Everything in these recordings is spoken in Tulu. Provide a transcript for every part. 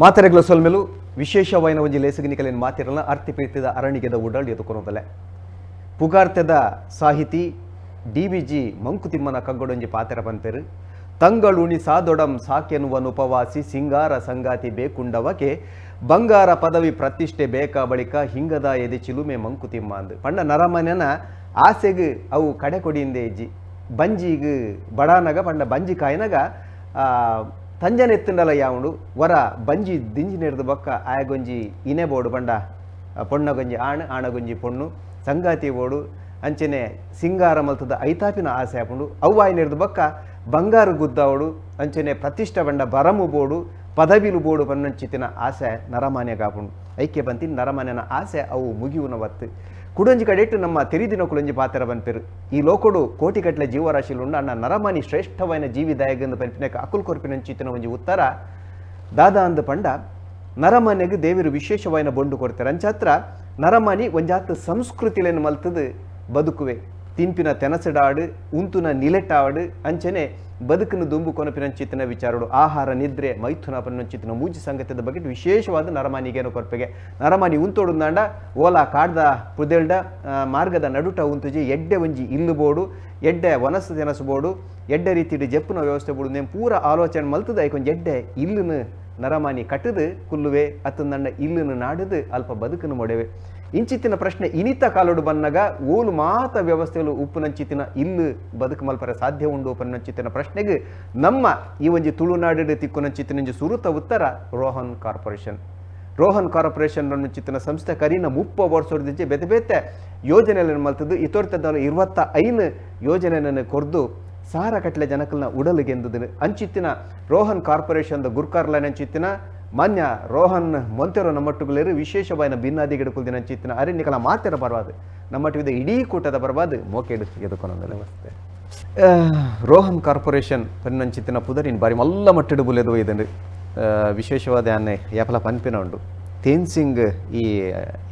ಮಾತೆರೆಗ್ಲ ಸೊಲ್ಮೆಲು. ವಿಶೇಷವಾಯಿನ ಒಂಜಿ ಲೇಸಗಿನಿಕಲಿನ ಮಾತಿರಲ್ಲ ಅರ್ತಿ ಪ್ರೀತಿದ ಅರಣಿಗೆದ ಉಡಲ್ ಎದುಕೊನೋದಲೆ ಪುಗಾರ್ತೆದ ಸಾಹಿತಿ D V G ಮಂಕುತಿಮ್ಮನ ಕಗ್ಗೊಡೊಂಜಿ ಪಾತೆರ ಪನ್ಪೆರು. ತಂಗಳುಣಿ ಸಾದೊಡಂ ಸಾಕೆನುವನುಪವಾಸಿ ಸಿಂಗಾರ ಸಂಗಾತಿ ಬೇಕುಂಡವಕೆ ಬಂಗಾರ ಪದವಿ ಪ್ರತಿಷ್ಠೆ ಬೇಕಾ ಬಳಿಕ ಹಿಂಗದ ಎದೆ ಚಿಲುಮೆ ಮಂಕುತಿಮ್ಮ ಅಂದ್ ಪಂಡ ನರಮನೆನ ಆಸೆಗ್ ಅವು ಕಡೆ ಕೊಡಿಯಿಂದೆ ಇಜ್ಜಿ. ಬಂಜಿಗ್ ಬಡಾನಗ ಪಂಡ ಬಂಜಿ ಕಾಯಿನಗ ತಂಜನೆ ಎತ್ತುಂಡಲ ಯಾವುಂಡು ವರ ಬಂಜಿ ದಿಂಜಿನೆರ್ದು ಬೊಕ್ಕ ಆಯಗೊಂಜಿ ಇನೆ ಬೋಡು ಪಂಡ ಪೊಣ್ಣಗೊಂಜಿ ಆಣ್ ಆಣಗೊಂಜಿ ಪೊಣ್ಣು ಸಂಗಾತಿ ಬೋಡು ಅಂಚನೆ ಸಿಂಗಾರ ಮಲ್ತದ ಐತಾಪಿನ ಆಸೆ ಆಪುಂಡು. ಅವ್ವಾಯಿನೆರ್ದು ಬೊಕ್ಕ ಬಂಗಾರು ಗುದ್ದಾವಡು ಅಂಚನೆ ಪ್ರತಿಷ್ಠೆ ಪಂಡ ಬರಮು ಬೋಡು ಪದವಿಲು ಬೋಡು ಪನ್ನಂಚಿತಿನ ಆಸೆ ನರಮಾನ್ಯಗಾಪುಂಡು. ಐಕ್ಯ ಬಂತಿ ನರಮಾನ್ಯನ ಆಸೆ ಅವು ಮುಗಿಯುವನವತ್ತು. ಕುಡೊಂಜಿ ಕಡೆಟ್ಟು ನಮ್ಮ ತೆರಿದಿನಕುಲೊಂಜಿ ಪಾತೆರ ಪನ್ಪೆರು. ಈ ಲೋಕೊಡು ಕೋಟಿಗಟ್ಟಲೆ ಜೀವರಾಶಿಲುಂಡು ಅಣ್ಣ ನರಮಾನಿ ಶ್ರೇಷ್ಠವಾಯಿನ ಜೀವಿದಾಯಗಂದು ಪನ್ಪಿನಕ ಅಕುಲ್ ಕೊರ್ಪಿನಂಚಿತಿನ ಒಂಜಿ ಉತ್ತರ ದಾದಾ ಅಂದ್ ಪಂಡ ನರಮಾನ್ಯಗ್ ದೇವರು ವಿಶೇಷವಾಯಿನ ಬೊಂಡು ಕೊರ್ತಾರೆ. ಅಂಚಾತ್ರ ನರಮಾನಿ ಒಂಜಾತ್ ಸಂಸ್ಕೃತಿಲೆನ್ ಮಲ್ತದು ಬದುಕುವೆ. ತಿನ್ಪಿನ ತೆನಸಡಾಡು ಉಂತುನ ನಿಲೆಟಾಡು ಅಂಚನೆ ಬದುಕನ್ನು ದುಂಬು ಕೊನಪಿನಂಚಿತ್ತಿನ ವಿಚಾರಡು ಆಹಾರ ನಿದ್ರೆ ಮೈಥುನ ಪನ್ನಂಚಿತ್ತಿನ ಮೂಜಿ ಸಂಗತಿದ ಬಗ್ಗೆ ವಿಶೇಷವಾದ ನರಮಾನಿಗೇನು ಕೊರ್ಪೆಗೆ. ನರಮಾನಿ ಉಂತೋಡುಂದಾಂಡ ಓಲಾ ಕಾಡ್ದ ಪುದೆಲ್ಡ ಮಾರ್ಗದ ನಡುಟ ಉಂತುಜಿ ಎಡ್ಡೆ ಒಂಜಿ ಇಲ್ಲು ಬೋಡು ಎಡ್ಡೆ ವನಸು ತೆನಸು ಬೋಡು ಎಡ್ಡೆ ರೀತಿಡ್ ಜಪ್ಪುನ ವ್ಯವಸ್ಥೆ ಬೋಡು ನೇಮ್ ಪೂರ ಆಲೋಚನೆ ಮಲ್ತದ ಐಕೊಂಜಿ ಎಡ್ಡೆ ಇಲ್ಲುನು ನರಮಾನಿ ಕಟ್ಟದು ಕುಲ್ಲುವೆ ಅತ್ತಂದಂಡ ಇಲ್ಲುನು ನಾಡುದು ಅಲ್ಪ ಬದುಕನ್ನು ಮೊಡೆವೆ. ಇಂಚಿತ್ತಿನ ಪ್ರಶ್ನೆ ಇನಿತ ಕಾಲೋಡು ಬನ್ನಗ ಓಲು ಮಾತ ವ್ಯವಸ್ಥೆಲು ಉಪ್ಪುನಂಚಿತ್ತಿನ ಇಲ್ಲು ಬದುಕು ಮಲ್ಪರೆ ಸಾಧ್ಯ ಉಂಡು ಪನ್ನಂಚಿತ್ತಿನ ಪ್ರಶ್ನೆಗೆ ನಮ್ಮ ಈ ಒಂಜಿ ತುಳುನಾಡು ತಿಕ್ಕುನಂಚಿತ್ತಿನ ಒಂಜಿ ಸುರುತ ಉತ್ತರ ರೋಹನ್ ಕಾರ್ಪೊರೇಷನ್. ರೋಹನ್ ಕಾರ್ಪೊರೇಷನ್ ಚಿತ್ತಿನ ಸಂಸ್ಥೆ ಕರೀನ 30 ವರ್ಷದಿಂಚೆ ಬೇತೆ ಬೇತೆ ಯೋಜನೆಗಳನ್ನು ಮಲ್ತದ್ದು ಇತೋರ್ತದ 25 ಯೋಜನೆಯನ್ನು ಕೊರ್ದು ಸಾರ ಕಟ್ಲೆ ಜನಕಲ್ನ ಉಡಲಿಗೆಂದುದು ಅಂಚಿತ್ತಿನ ರೋಹನ್ ಕಾರ್ಪೊರೇಷನ್ ಗುರ್ಕಾರ್ಲೈನ್ ಅಂಚಿತ್ತಿನ ಮಾನ್ಯ ರೋಹನ್ ಮೊಂತೆರೋ ನಮ್ಮಟ್ಟುಗಳೇರು ವಿಶೇಷವಾದ ಭಿನ್ನಾದಿಗಡೆ ಕುಲ್ದಿನ ಅಂಚಿತ್ತಿನ ಅರೆ ನಿಕಲ ಮಾತೆರ ಪರವಾದ ನಮ್ಮಟ್ಟಿದ ಇಡೀ ಕೂಟದ ಪರವಾದ ಮೋಕೇಡು ಎದುಕೊನೊಂದು. ನಮಸ್ತೆ. ರೋಹನ್ ಕಾರ್ಪೊರೇಷನ್ ಪನ್ನಂಚಿತ್ತಿನ ಪುದರಿನ್ ಬಾರಿ ಮಲ್ಲ ಮಟ್ಟಿಡು ಬುಲೆದು ಇದನ್ನು ವಿಶೇಷವಾದ ಆನೆ ಯಾಪಲ ಪನ್ಪಿನ ಉಂಡು. ತೇನ್ಸಿಂಗ್ ಈ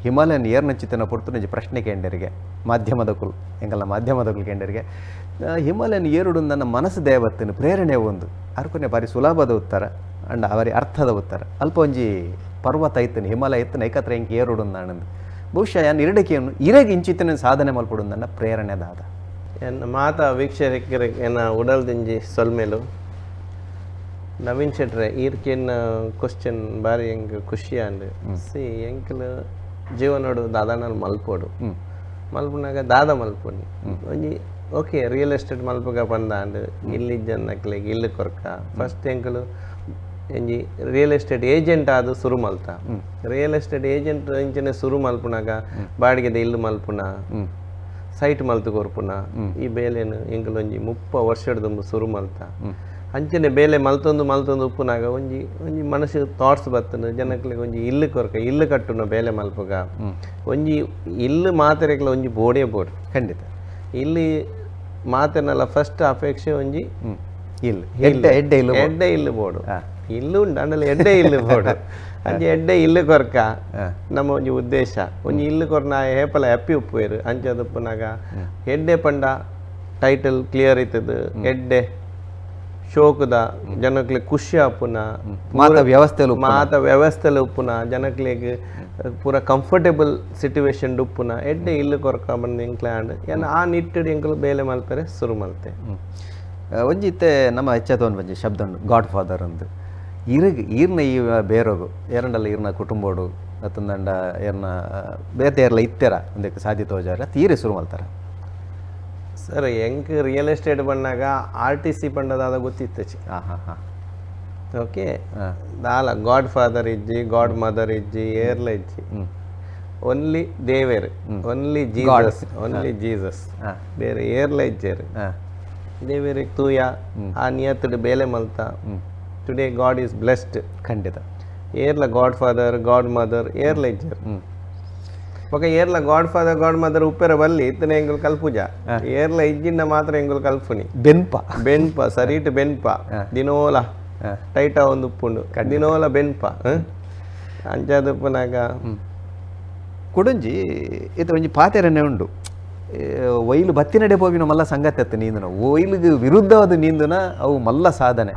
ಹಿಮಾಲಯನ್ ಏರ್ನಂಚಿತ್ತಿನ ಪೊರ್ತುನಂಜಿ ಪ್ರಶ್ನೆ ಕೇಂಡರಿಗೆ ಮಾಧ್ಯಮದ ಕುಲ್ ಎಂಗಲ್ಲ ಮಾಧ್ಯಮದ ಕುಲ್ ಕೇಂಡರಿಗೆ ಹಿಮಾಲಯನ್ ಏರುಡು ನನ್ನ ಮನಸ್ಸು ದೇವತ್ತಿನ ಪ್ರೇರಣೆ ಒಂದು ಅರ್ಕೊನೆ ಬಾರಿ ಸುಲಭದ ಉತ್ತರ ಅಂಡ ಅವರಿ ಅರ್ಥದ ಉತ್ತರ. ಅಲ್ಪ ಒಂಜಿ ಪರ್ವತ ಇತ್ತನು ಹಿಮಾಲಯ ಇತ್ತನ ಐಕತ್ರ ಎಂಕ್ ಏರುಡು ನಾನಂದು ಬಹುಶಃ ಯಾನ್ ಇರಡಕೇನು ಇರೆಗ್ ಇಂಚಿತ್ತಿನ ಸಾಧನೆ ಮಲ್ಪಡು ನನ್ನ ಪ್ರೇರಣೆ ದಾದ. ಎನ್ನ ಮಾತಾ ವೀಕ್ಷಕರಿಗೆ ಎನ್ನ ಉಡಲ್ದಿಂಜಿ ಸೊಲ್ಮೆಲು. ನವೀನ್ ಶೆಟ್ರೆ ಈರ್ಕೆನ್ ಕ್ವಶನ್ ಬಾರಿ ಎಂಕ್ ಖುಷಿ ಆಂಡ್. ಸಿ ಎಂಕ್ಲು ಜೀವನೋಡು ದಾದಾನಲ್ಲಿ ಮಲ್ಪೋಡು ಮಲ್ಪುನಾಗ ದಾದ ಮಲ್ಪೊನಿ ಒಂಜಿ okay real estate ಮಲ್ಪುಗ ಪಂದಾಂಡ್ ಇಲ್ಲಿ ಜನಕ್ಲೆಗ್ ಇಲ್ಲು ಕೊರ್ಕ ಫಸ್ಟ್ ಎಂಕುಲು ಒಂಜಿ real estate agent ಆದ್ ಸುರು ಮಲ್ತ. Real estate agent ಇಂಚನೆ ಸುರು ಮಲ್ಪುನಾಗ ಬಾಡಿಗೆದ ಇಲ್ಲು ಮಲ್ಪುನ ಸೈಟ್ ಮಲ್ತು ಕೊರ್ಪುನ ಈ ಬೇಲೆನ್ ಎಂಕುಲು ಒಂಜಿ 30 ವರ್ಷದ ಸುರು ಮಲ್ತ. ಅಂಚನೆ ಬೇಲೆ ಮಲ್ತೊಂದು ಮಲ್ತೊಂದು ಉಪ್ಪುನಾಗ ಒಂಜಿ ಒಂಜಿ ಮನಸ್ಸು ಥಾಟ್ಸ್ ಬತ್ತನ ಜನಕ್ಲೆಗ್ ಒಂಜಿ ಇಲ್ಲು ಕೊರ್ಕ ಇಲ್ಲು ಕಟ್ಟುನ ಬೇಲೆ ಮಲ್ಪುಗ ಒಂಜಿ ಇಲ್ಲು ಮಾತೆರೆಗ್ಲ ಒಂಜಿ ಬೋಡೇ ಬೋಡು. ಖಂಡಿತ ಇಲ್ಲಿ ಮಾತೆನಲ್ಲ ಫಸ್ಟ್ ಅಪೇಕ್ಷೆ ಒಂಜಿ ಇಲ್ಲು ಎಡ್ಡೆ ಎಡ್ಡೆ ಇಲ್ಲು ಎಡ್ಡೆ ಇಲ್ಲು ಬೋಡು ಇಲ್ಲು ಉಂಡು ಅಂಡಲ ಎಡ್ಡೆ ಇಲ್ಲು ಬೋಡು ಅಂಚೆ ಎಡ್ಡೆ ಇಲ್ಲು ಕೊರ್ಕ ನಮ್ಮ ಒಂಜಿ ಉದ್ದೇಶ ಒಂಜಿ ಇಲ್ಲು ಕೊರ್ನ ಹೇಪಲ ಹ್ಯಾಪಿ ಉಪ್ಪುವೆರು. ಅಂಚೆ ಉಪ್ಪುನಾಗ ಎಡ್ಡೆ ಪಂಡ ಟೈಟಲ್ ಕ್ಲಿಯರ್ ಇತ್ತದು ಎಡ್ಡೆ ಶೋಕದ ಜನಕ್ಲೆಗ್ ಖುಷಿ ಆಪುನ ಮಾತ ವ್ಯವಸ್ಥೆಲು ಮಾತ ವ್ಯವಸ್ಥೆಲು ಉಪ್ಪುನ ಜನಕ್ಲೆಗ್ ಪೂರ ಕಂಫರ್ಟೇಬಲ್ ಸಿಚುವೇಶನ್ ಉಪ್ಪುನ ಎಡ್ಡೆ ಇಲ್ಲು ಕೊರ್ಕ ಬಂದು ಎಂಕ್ಲೆ ಆಂಡ್ ಏನ್ ಆ ನಿಟ್ಟಿಡ್ ಎಂಕುಲು ಬೇಲೆ ಮಲ್ಪೆರೆ ಸುರು ಮಲ್ತೆ. ಒಂಜಿ ಇತ್ತೆ ನಮ್ಮ ಹೆಚ್ಚಾತ ಒಂಜಿ ಶಬ್ದ ಉಂಡು ಗಾಡ್ ಫಾದರ್ ಅಂದು ಇರಗ್ ಈರ್ನ ಈ ಬೇರೋಗು ಏರಂಡಲ್ಲ ಈರ್ನ ಕುಟುಂಬೋಡು ಅತ್ತಂದಂಡ ಏರ್ನ ಬೇತೆ ಏರ್ಲ ಇತ್ತೆರ ಒಂದಕ್ಕೆ ಸಾಧ್ಯತೆ ಹೋಜಾರ ತೀರೆ ಸುರು ಮಲ್ತಾರ. ಸರ್ ಎಂಕ್ ರಿಯಲ್ ಎಸ್ಟೇಟ್ ಬಂದಾಗ R T C ಪಂಡದಾದ ಗೊತ್ತಿತ್ತಚಿ. ಹಾಂ ಹಾಂ ಹಾಂ ಓಕೆ ದಾಲ ಗಾಡ್ ಫಾದರ್ ಇಜ್ಜಿ ಗಾಡ್ ಮದರ್ ಇಜ್ಜಿ ಏರ್ಲ ಇಜ್ಜಿ only ದೇವೇರ್ only Jesus only Jesus ಬೇರೆ ಏರ್ಲ ಇಜ್ಜೇರು. ದೇವೇರಿಗೆ ತೂಯ ಆ ನಿಯತ್ತಡು ಬೇಲೆ ಮಲ್ತ today god is blessed. ಖಂಡಿತ ಏರ್ಲ god father god mother ಏರ್ಲ ಇಜ್ಜೇರು. ಬೊಕ ಏರ್ಲ god father god mother ಉಪ್ಪೆರ ಬಲ್ಲಿ ಇತ್ತನೆ ಎಂಗುಲ್ ಕಲ್ಪುಜ ಏರ್ಲ ಇಜ್ಜಿಂಡ ಮಾತ್ರ ಎಂಗುಲ್ ಕಲ್ಪುನಿ. ಬೆನ್ಪ ಬೆನ್ಪ ಸರೀಟ್ ಬೆನ್ಪ ದಿನೋಲ ಟೈಟ ಒಂದು ಉಪ್ಪುಂಡು ದಿನೋಲ ಬೆನ್ಪ ಅಂಚಾದ ಉಪ್ಪುನಾಗ ಕುಡೊಂಜಿ ಇತ್ತ ಒಂಜಿ ಪಾತೆರನೆ ಉಂಡು ಒಯ್ಲು ಬತ್ತಿನಡೆ ಪೋಪಿನ ಮಲ್ಲ ಸಂಗತಿ ಅತ್ತ ನೀಂದುನ ಒಯ್ಲಿಗೆ ವಿರುದ್ಧವಾದ ನೀಂದುನ ಅವು ಮಲ್ಲ ಸಾಧನೆ.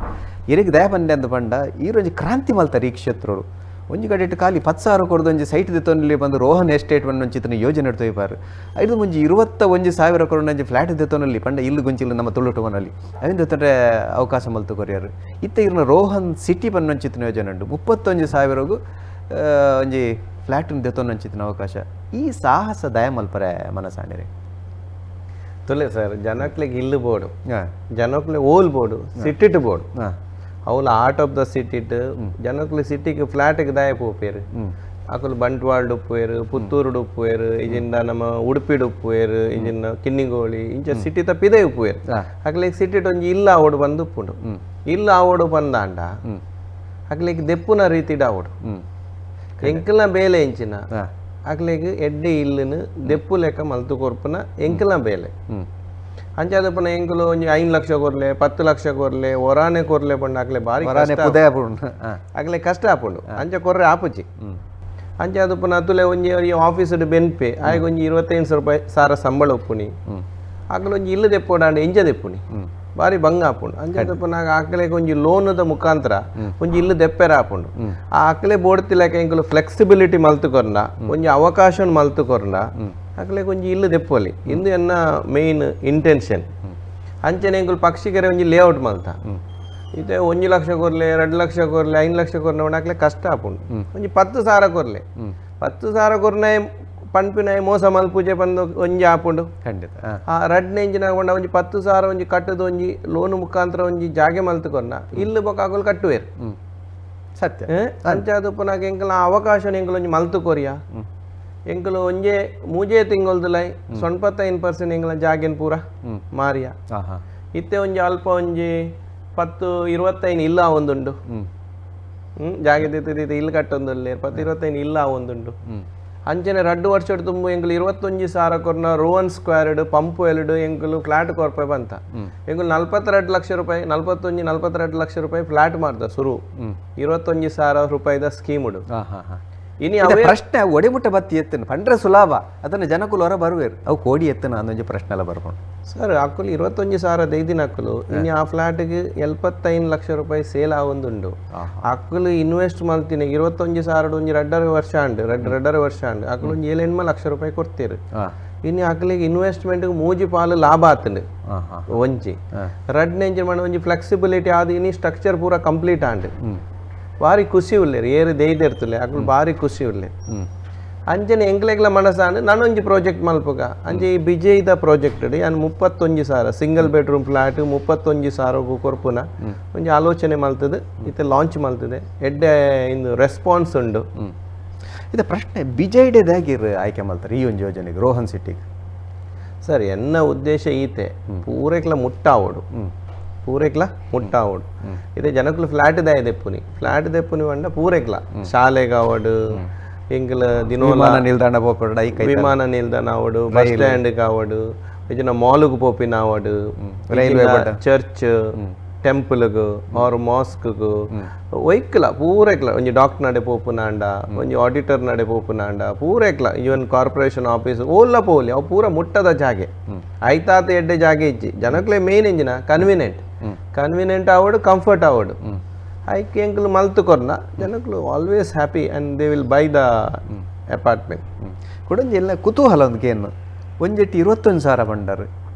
ಇರೆಗ್ ದಯ ಪಂಡೆ ಅಂದ್ ಪಂಡ ಈರೊಂಜಿ ಕ್ರಾಂತಿ ಮಲ್ತಾರೆ ಈ ಕ್ಷೇತ್ರಡು. ಒಂಜಿ ಕಡೆಟ್ ಖಾಲಿ 10,000 ಕೊರ್ದು ಒಂಜಿ ಸೈಟ್ ದೆತ್ತೊನ್ಲಿ ಬಂದು ರೋಹನ್ ಎಸ್ಟೇಟ್ ಪಂಡ ಯೋಜನೆ ತೊಯ್ಪಾರು. ಐದು ಮುಂಜಿ 21,000 ಕೊರೊಂಜಿ ಒಂಜಿ ಫ್ಲಾಟ್ ದೆತ್ತೊನಲ್ಲಿ ಪಂಡ ಇಲ್ಲು ಗುಂಚಿಲು ನಮ್ಮ ತುಳುಟುವನಲ್ಲಿ ಅವಿಂದ ದೆತ್ತೊಂಡ್ರೆ ಅವಕಾಶ ಮಲ್ತು ಕೊರಿಯರು. ಇತ್ತೆ ಇರ್ನ ರೋಹನ್ ಸಿಟಿ ಪನ್ನೊಂಚಿತ್ತಿನ ಯೋಜನೆ ಉಂಡು, 31,000 ಒಂಜಿ ಫ್ಲಾಟ್ ದೆತ್ತೊನಂಚಿತ್ತಿನ ಅವಕಾಶ. ಈ ಸಾಹಸ ದಯ ಮಲ್ಪರೆ ಮನಸಾಂಡಿರೆ ತುಲೆ ಸರ್, ಜನಕ್ಲೆಗ್ ಇಲ್ಲು ಬೋಡು, ಜನಕ್ಲೆ ಓಲ್ ಬೋಡು, ಸಿಟ್ಟಿಟ್ ಬೋಡು. ಅವ್ಲು art of the ಸಿಟಿಟ್ ಜನಕ್ಲೆ ಸಿಟಿಗೆ ಫ್ಲಾಟ್ಗೆ ದಾಯ ಪೋಪೇರು. ಅಕುಲು ಬಂಟ್ವಾಳ್ ಉಪ್ಪುವೇರು, ಪುತ್ತೂರುಡು ಉಪ್ಪುವೇರು, ಇಜಿಂದ ನಮ್ಮ ಉಡುಪಿಡ್ ಉಪ್ಪುವೇರು, ಇಜಿಂದ ಕಿನ್ನಿಗೋಳಿ ಇಂಚ ಸಿಟಿ ತಪ್ಪಿದೇ ಉಪ್ಪುವೇರು. ಅಕ್ಲೆಗ್ ಸಿಟಿಟ್ ಒಂಜಿ ಇಲ್ಲ ಆವೋಡು ಬಂದು ಉಪ್ಪುಂಡು. ಇಲ್ಲ ಆವೋಡು ಬಂದಾಂಡ ಅಕ್ಲೆಗ್ ದೆಪ್ಪುನ ರೀತಿಡ್ ಆವೋಡು. ಎಂಕಲ್ನ ಬೇಲೆ ಇಂಚಿನ ಅಕ್ಲೆಗ್ ಎಡ್ಡೆ ಇಲ್ಲುನು ದೆಪ್ಪು ಲೆಕ್ಕ ಮಲ್ತು ಕೊರ್ಪುನ ಎಂಕಲ್ನ ಬೇಲೆ. ಅಂಚಾದಪನ ಎಂಕುಲು ಒಂಜಿ 5 ಲಕ್ಷ ಕೊರ್ಲೆ, 10 ಲಕ್ಷ ಕೊರ್ಲೆ, ಒರಾನೆ ಕೊರ್ಲೆ ಪಂಡ ಅಕ್ಲೆ ಬಾರಿ ಅಕ್ಲೆ ಕಷ್ಟ ಆಪುಂಡು. ಅಂಚ ಕೊರ್ರೆ ಆಪುಜಿ. ಅಂಚಾದಪನ ಅತುಲೆ ಒಂಜಿ ಆಫೀಸ್ ಬೆನ್ಪೆ ಆಯ್ಗ ಒಂಜಿ 25 ರೂಪಾಯಿ ಸಾರ ಸಂಬಳ ಉಪ್ಪುನಿ. ಅಕ್ಲೆ ಒಂಜಿ ಇಲ್ಲು ದೆಪ್ಪೋಡಾಂಡ ಇಂಚ ದೆಪ್ಪುನಿ ಬಾರಿ ಬಂಗ ಆಪುಂಡು. ಅಂಚಾದಪನ ಅಕ್ಲೆಗ್ ಒಂಜಿ ಲೋನದ ಮುಖಾಂತರ ಒಂಜಿ ಇಲ್ಲು ದೆಪ್ಪೆರ ಆಪುಂಡು. ಆ ಅಕ್ಲೆ ಬೋಡ್ತಿಲೆಕ ಎಂಕುಲು ಫ್ಲೆಕ್ಸಿಬಿಲಿಟಿ ಮಲ್ತು ಕೊರ್ನ, ಒಂಜಿ ಅವಕಾಶ ಮಲ್ತು ಕೊರ್ನ ಅಕ್ಲೆಗ್ ಒಂಜಿ ಇಲ್ಲು ದೆಪ್ಪೊಲಿ. ಇಂದು ಎನ್ನ ಮೇನ್ ಇಂಟೆನ್ಷನ್. ಅಂಚನೆ ಎಂಕುಲು ಪಕ್ಷಿಕೆರೆ ಒಂಜಿ ಲೇಔಟ್ ಮಲ್ತ. ಇತ್ತೆ 1 ಲಕ್ಷ ಕೊರ್ಲೆ, 2 ಲಕ್ಷ ಕೊರ್ಲೆ, 5 ಲಕ್ಷ ಕೊರ್ಲೆ ಅಕ್ಲೆ ಕಷ್ಟ ಆಪುಂಡು. ಒಂಜಿ 10,000 ಕೊರ್ಲೆ, 10,000 ಕೊರ್ನೆ ಪನ್ಪಿನಾಯ್ ಮೋಸ ಮಲ್ಪೂಜೆ ಪಂದು ಒಂಜಿ ಆಪುಂಡು. ಖಂಡಿತ. ಆ ರಡ್ಡನೇ ಇಂಚಿನ ಪಂಡ ಒಂಜಿ 10,000 ಒಂಜಿ ಕಟ್ಟದ ಒಂಜಿ ಲೋನ್ ಮುಖಾಂತರ ಒಂಜಿ ಜಾಗೆ ಮಲ್ತು ಕೊರ್ನ ಇಲ್ಲು ಬೊಕ್ಕ ಅಕುಲು ಕಟ್ಟುವೇರು. ಸತ್ಯ. ಅಂಚಾದ ಪುನಃ ಎಂಕಲ್ನ ಅವಕಾಶ ಎಂಕುಲು ಒಂಜಿ ಮಲ್ತು ಕೊರಿಯ. ಎಂಕುಲು ಒಂಜೇ ಮೂಜೇ ತಿಂಗೊಲ್ದುಲೈ 85% ಎಂಕಲ್ನ ಜಾಗೆನ್ ಪೂರ ಮಾರಿಯ. ಇತ್ತೆ ಒಂಜಿ ಅಲ್ಪ ಒಂಜಿ 10-25 ಇಲ್ಲ ಒಂದುಂಡು. ಜಾಗೆ ದಿತ್ತ ಇಲ್ಲು ಕಟ್ಟೊಂದುಲ್ಲೆ 10-25 ಇಲ್ಲ ಒಂದುಂಡು. ಅಂಚನೆ 2 ವರ್ಷ ತುಂಬ ಎಂಕುಲು 21,000 ಕೊರ್ನ ರೋಹನ್ ಸ್ಕ್ವೇರ್ಡ್ ಪಂಪ್ ಎಲ್ಡ್ ಎಂಕುಲು ಫ್ಲಾಟ್ ಕೊರ್ಪೆ ಬಂತ. ಎಂಕುಲು 42 ಲಕ್ಷ ರೂಪಾಯಿ, 41-42 ಲಕ್ಷ ರೂಪಾಯಿ ಫ್ಲಾಟ್ ಮಾಡ್ದ ಶುರು 21,000 ರೂಪಾಯಿದ ಸ್ಕೀಮ್ ಉಡು. ಇನಿ ಅವೇ ಪ್ರಶ್ನೆ ಒಡೆಮುಟ್ಟ ಬತ್ತಿ ಎತ್ತನ ಪಂಡ್ರೆ ಸುಲಾಭ ಅದನ್ನ ಜನಕುಲು ಹೊರ ಬರುವೇರು ಅವು ಕೋಡಿ ಎತ್ತನ ಅಂದೊಂಜಿ ಪ್ರಶ್ನೆ ಎಲ್ಲ ಬರ್ಕೊಂಡು. ಸರ್ ಅಕ್ಕುಲು 21,000 ದೈದಿನ ಅಕ್ಕುಲು ಇನ್ನು ಆ ಫ್ಲಾಟ್ಗೆ 75 ಲಕ್ಷ ರೂಪಾಯಿ ಸೇಲ್ ಆವೊಂದುಂಡು. ಅಕ್ಕುಲು ಇನ್ವೆಸ್ಟ್ ಮಾಡ್ತೀನಿ 21,000 ಒಂಜಿ 2.5 ವರ್ಷ ಅಂಡು, 2.5 ವರ್ಷ ಅಂಡು ಅಕ್ಕುಲು ಒಂಜಿ 7-8 ಲಕ್ಷ ರೂಪಾಯಿ ಕೊಡ್ತೀರು. ಇನ್ನು ಅಕ್ಕಲಿಗೆ ಇನ್ವೆಸ್ಟ್ಮೆಂಟ್ ಮೂಜಿ ಪಾಲು ಲಾಭ ಆತಂಡು ಒಂಜಿ. ರಡ್ಡನೇ ಇಂಚಿನ ಮಾಡ ಒಂಜಿ ಫ್ಲೆಕ್ಸಿಬಿಲಿಟಿ ಆದ ಇನಿ ಸ್ಟ್ರಕ್ಚರ್ ಪೂರ ಕಂಪ್ಲೀಟ್ ಆಂಡು. ಬಾರಿ ಖುಷಿ ಉಲ್ಲೇರು ಏರು ದೈದಿರ್ತಲೆ ಅಕ್ಕುಲು ಬಾರಿ ಖುಷಿ ಉಲ್ಲೇರು. ಅಂಚನೆ ಎಂಕ್ಲೆಗ್ಲ ಮನಸಾಂಡ್ ನಾನೊಂಜಿ ಪ್ರಾಜೆಕ್ಟ್ ಮಲ್ಪುಗ. ಅಂಚೆ ಈ ಬಿಜೈದ ಪ್ರಾಜೆಕ್ಟ್ ಯಾನ್ 31,000 single bedroom flat 31,000 ಕೊರ್ಪುನ ಒಂಜಿ ಆಲೋಚನೆ ಮಲ್ತದೆ. ಇತ್ತೆ ಲಾಂಚ್ ಮಲ್ತದೆ. ಎಡ್ಡೆ ಇಂದು ರೆಸ್ಪಾನ್ಸ್ ಉಂಡು. ಇದು ಪ್ರಶ್ನೆ ಬಿಜೈಡೆದಾಗಿರ್ ಆಯ್ಕೆ ಮಲ್ತಾರೆ ಈ ಒಂದು ಯೋಜನೆಗೆ ರೋಹನ್ ಸಿಟಿಗೆ? ಸರ್ ಎನ್ನ ಉದ್ದೇಶ ಈತೆ ಪೂರೆಕ್ಲ ಮುಟ್ಟಾವೋಡು, ಪೂರೆಕ್ಲ ಮುಟ್ಟಾವೋಡು. ಇದೇ ಜನಕ್ಲು ಫ್ಲಾಟ್ ದಾಯ ದೆಪ್ಪುನಿ, ಫ್ಲಾಟ್ ದೆಪ್ಪುನಿ ಪಂಡ ಪೂರೆಕ್ಲ ಶಾಲೆಗಾವಡು, ಎಂಕಲ ದಿನೋ ವಿಮಾನ ನಿಲ್ದಾಣ ಪೋಪುಂಡ, ವಿಮಾನ ನಿಲ್ದಾಣ ಆವಡು, ಬಸ್ ಸ್ಟ್ಯಾಂಡ್ ಆವಡು, ಇಜಿನ ಮಾಲ್ಗ್ ಪೋಪಿನ ಆವಡು, ರೈಲ್ವೆ ಚರ್ಚ್ ಟೆಂಪಲ್ಗ್ ಆರ್ ಮಾಸ್ಕ್ಗ್ ಒಯ್ಕ್ಲ ಪೂರೆಕ್ಲ. ಒಂಜಿ ಡಾಕ್ಟರ್ ನಡೆ ಪೋಪುನಾಂಡ, ಒಂಜಿ ಆಡಿಟರ್ ನಡೆ ಪೋಪುನಾಂಡ ಪೂರೆಕ್ಲ, even corporation office ಓಲ್ಲ ಪೋಲಿ ಅವು ಪೂರ ಮುಟ್ಟದ ಜಾಗೆ. ಐತಾತ ಎಡ್ಡೆ ಜಾಗೆ ಇಜ್ಜಿ. ಜನಕ್ಲೆ ಮೇನ್ ಇಂಜಿನ ಕನ್ವೀನಿಯಂಟ್, ಕನ್ವೀನಿಯಂಟ್ ಆವಡು, ಕಂಫರ್ಟ್ ಆವಡು. ಐಕ್ ಎಂಕುಲು ಮಲ್ತು ಕೊರ್ನ ಜನಕ್ಲು always happy and they will buy the apartment. ಕುಡೊಂಜಿ ಎಲ್ಲ ಕುತೂಹಲ ಒಂದು ಕೇನು ಒಂಜೆಟ್ಟು 21,000 ಬಂಡರು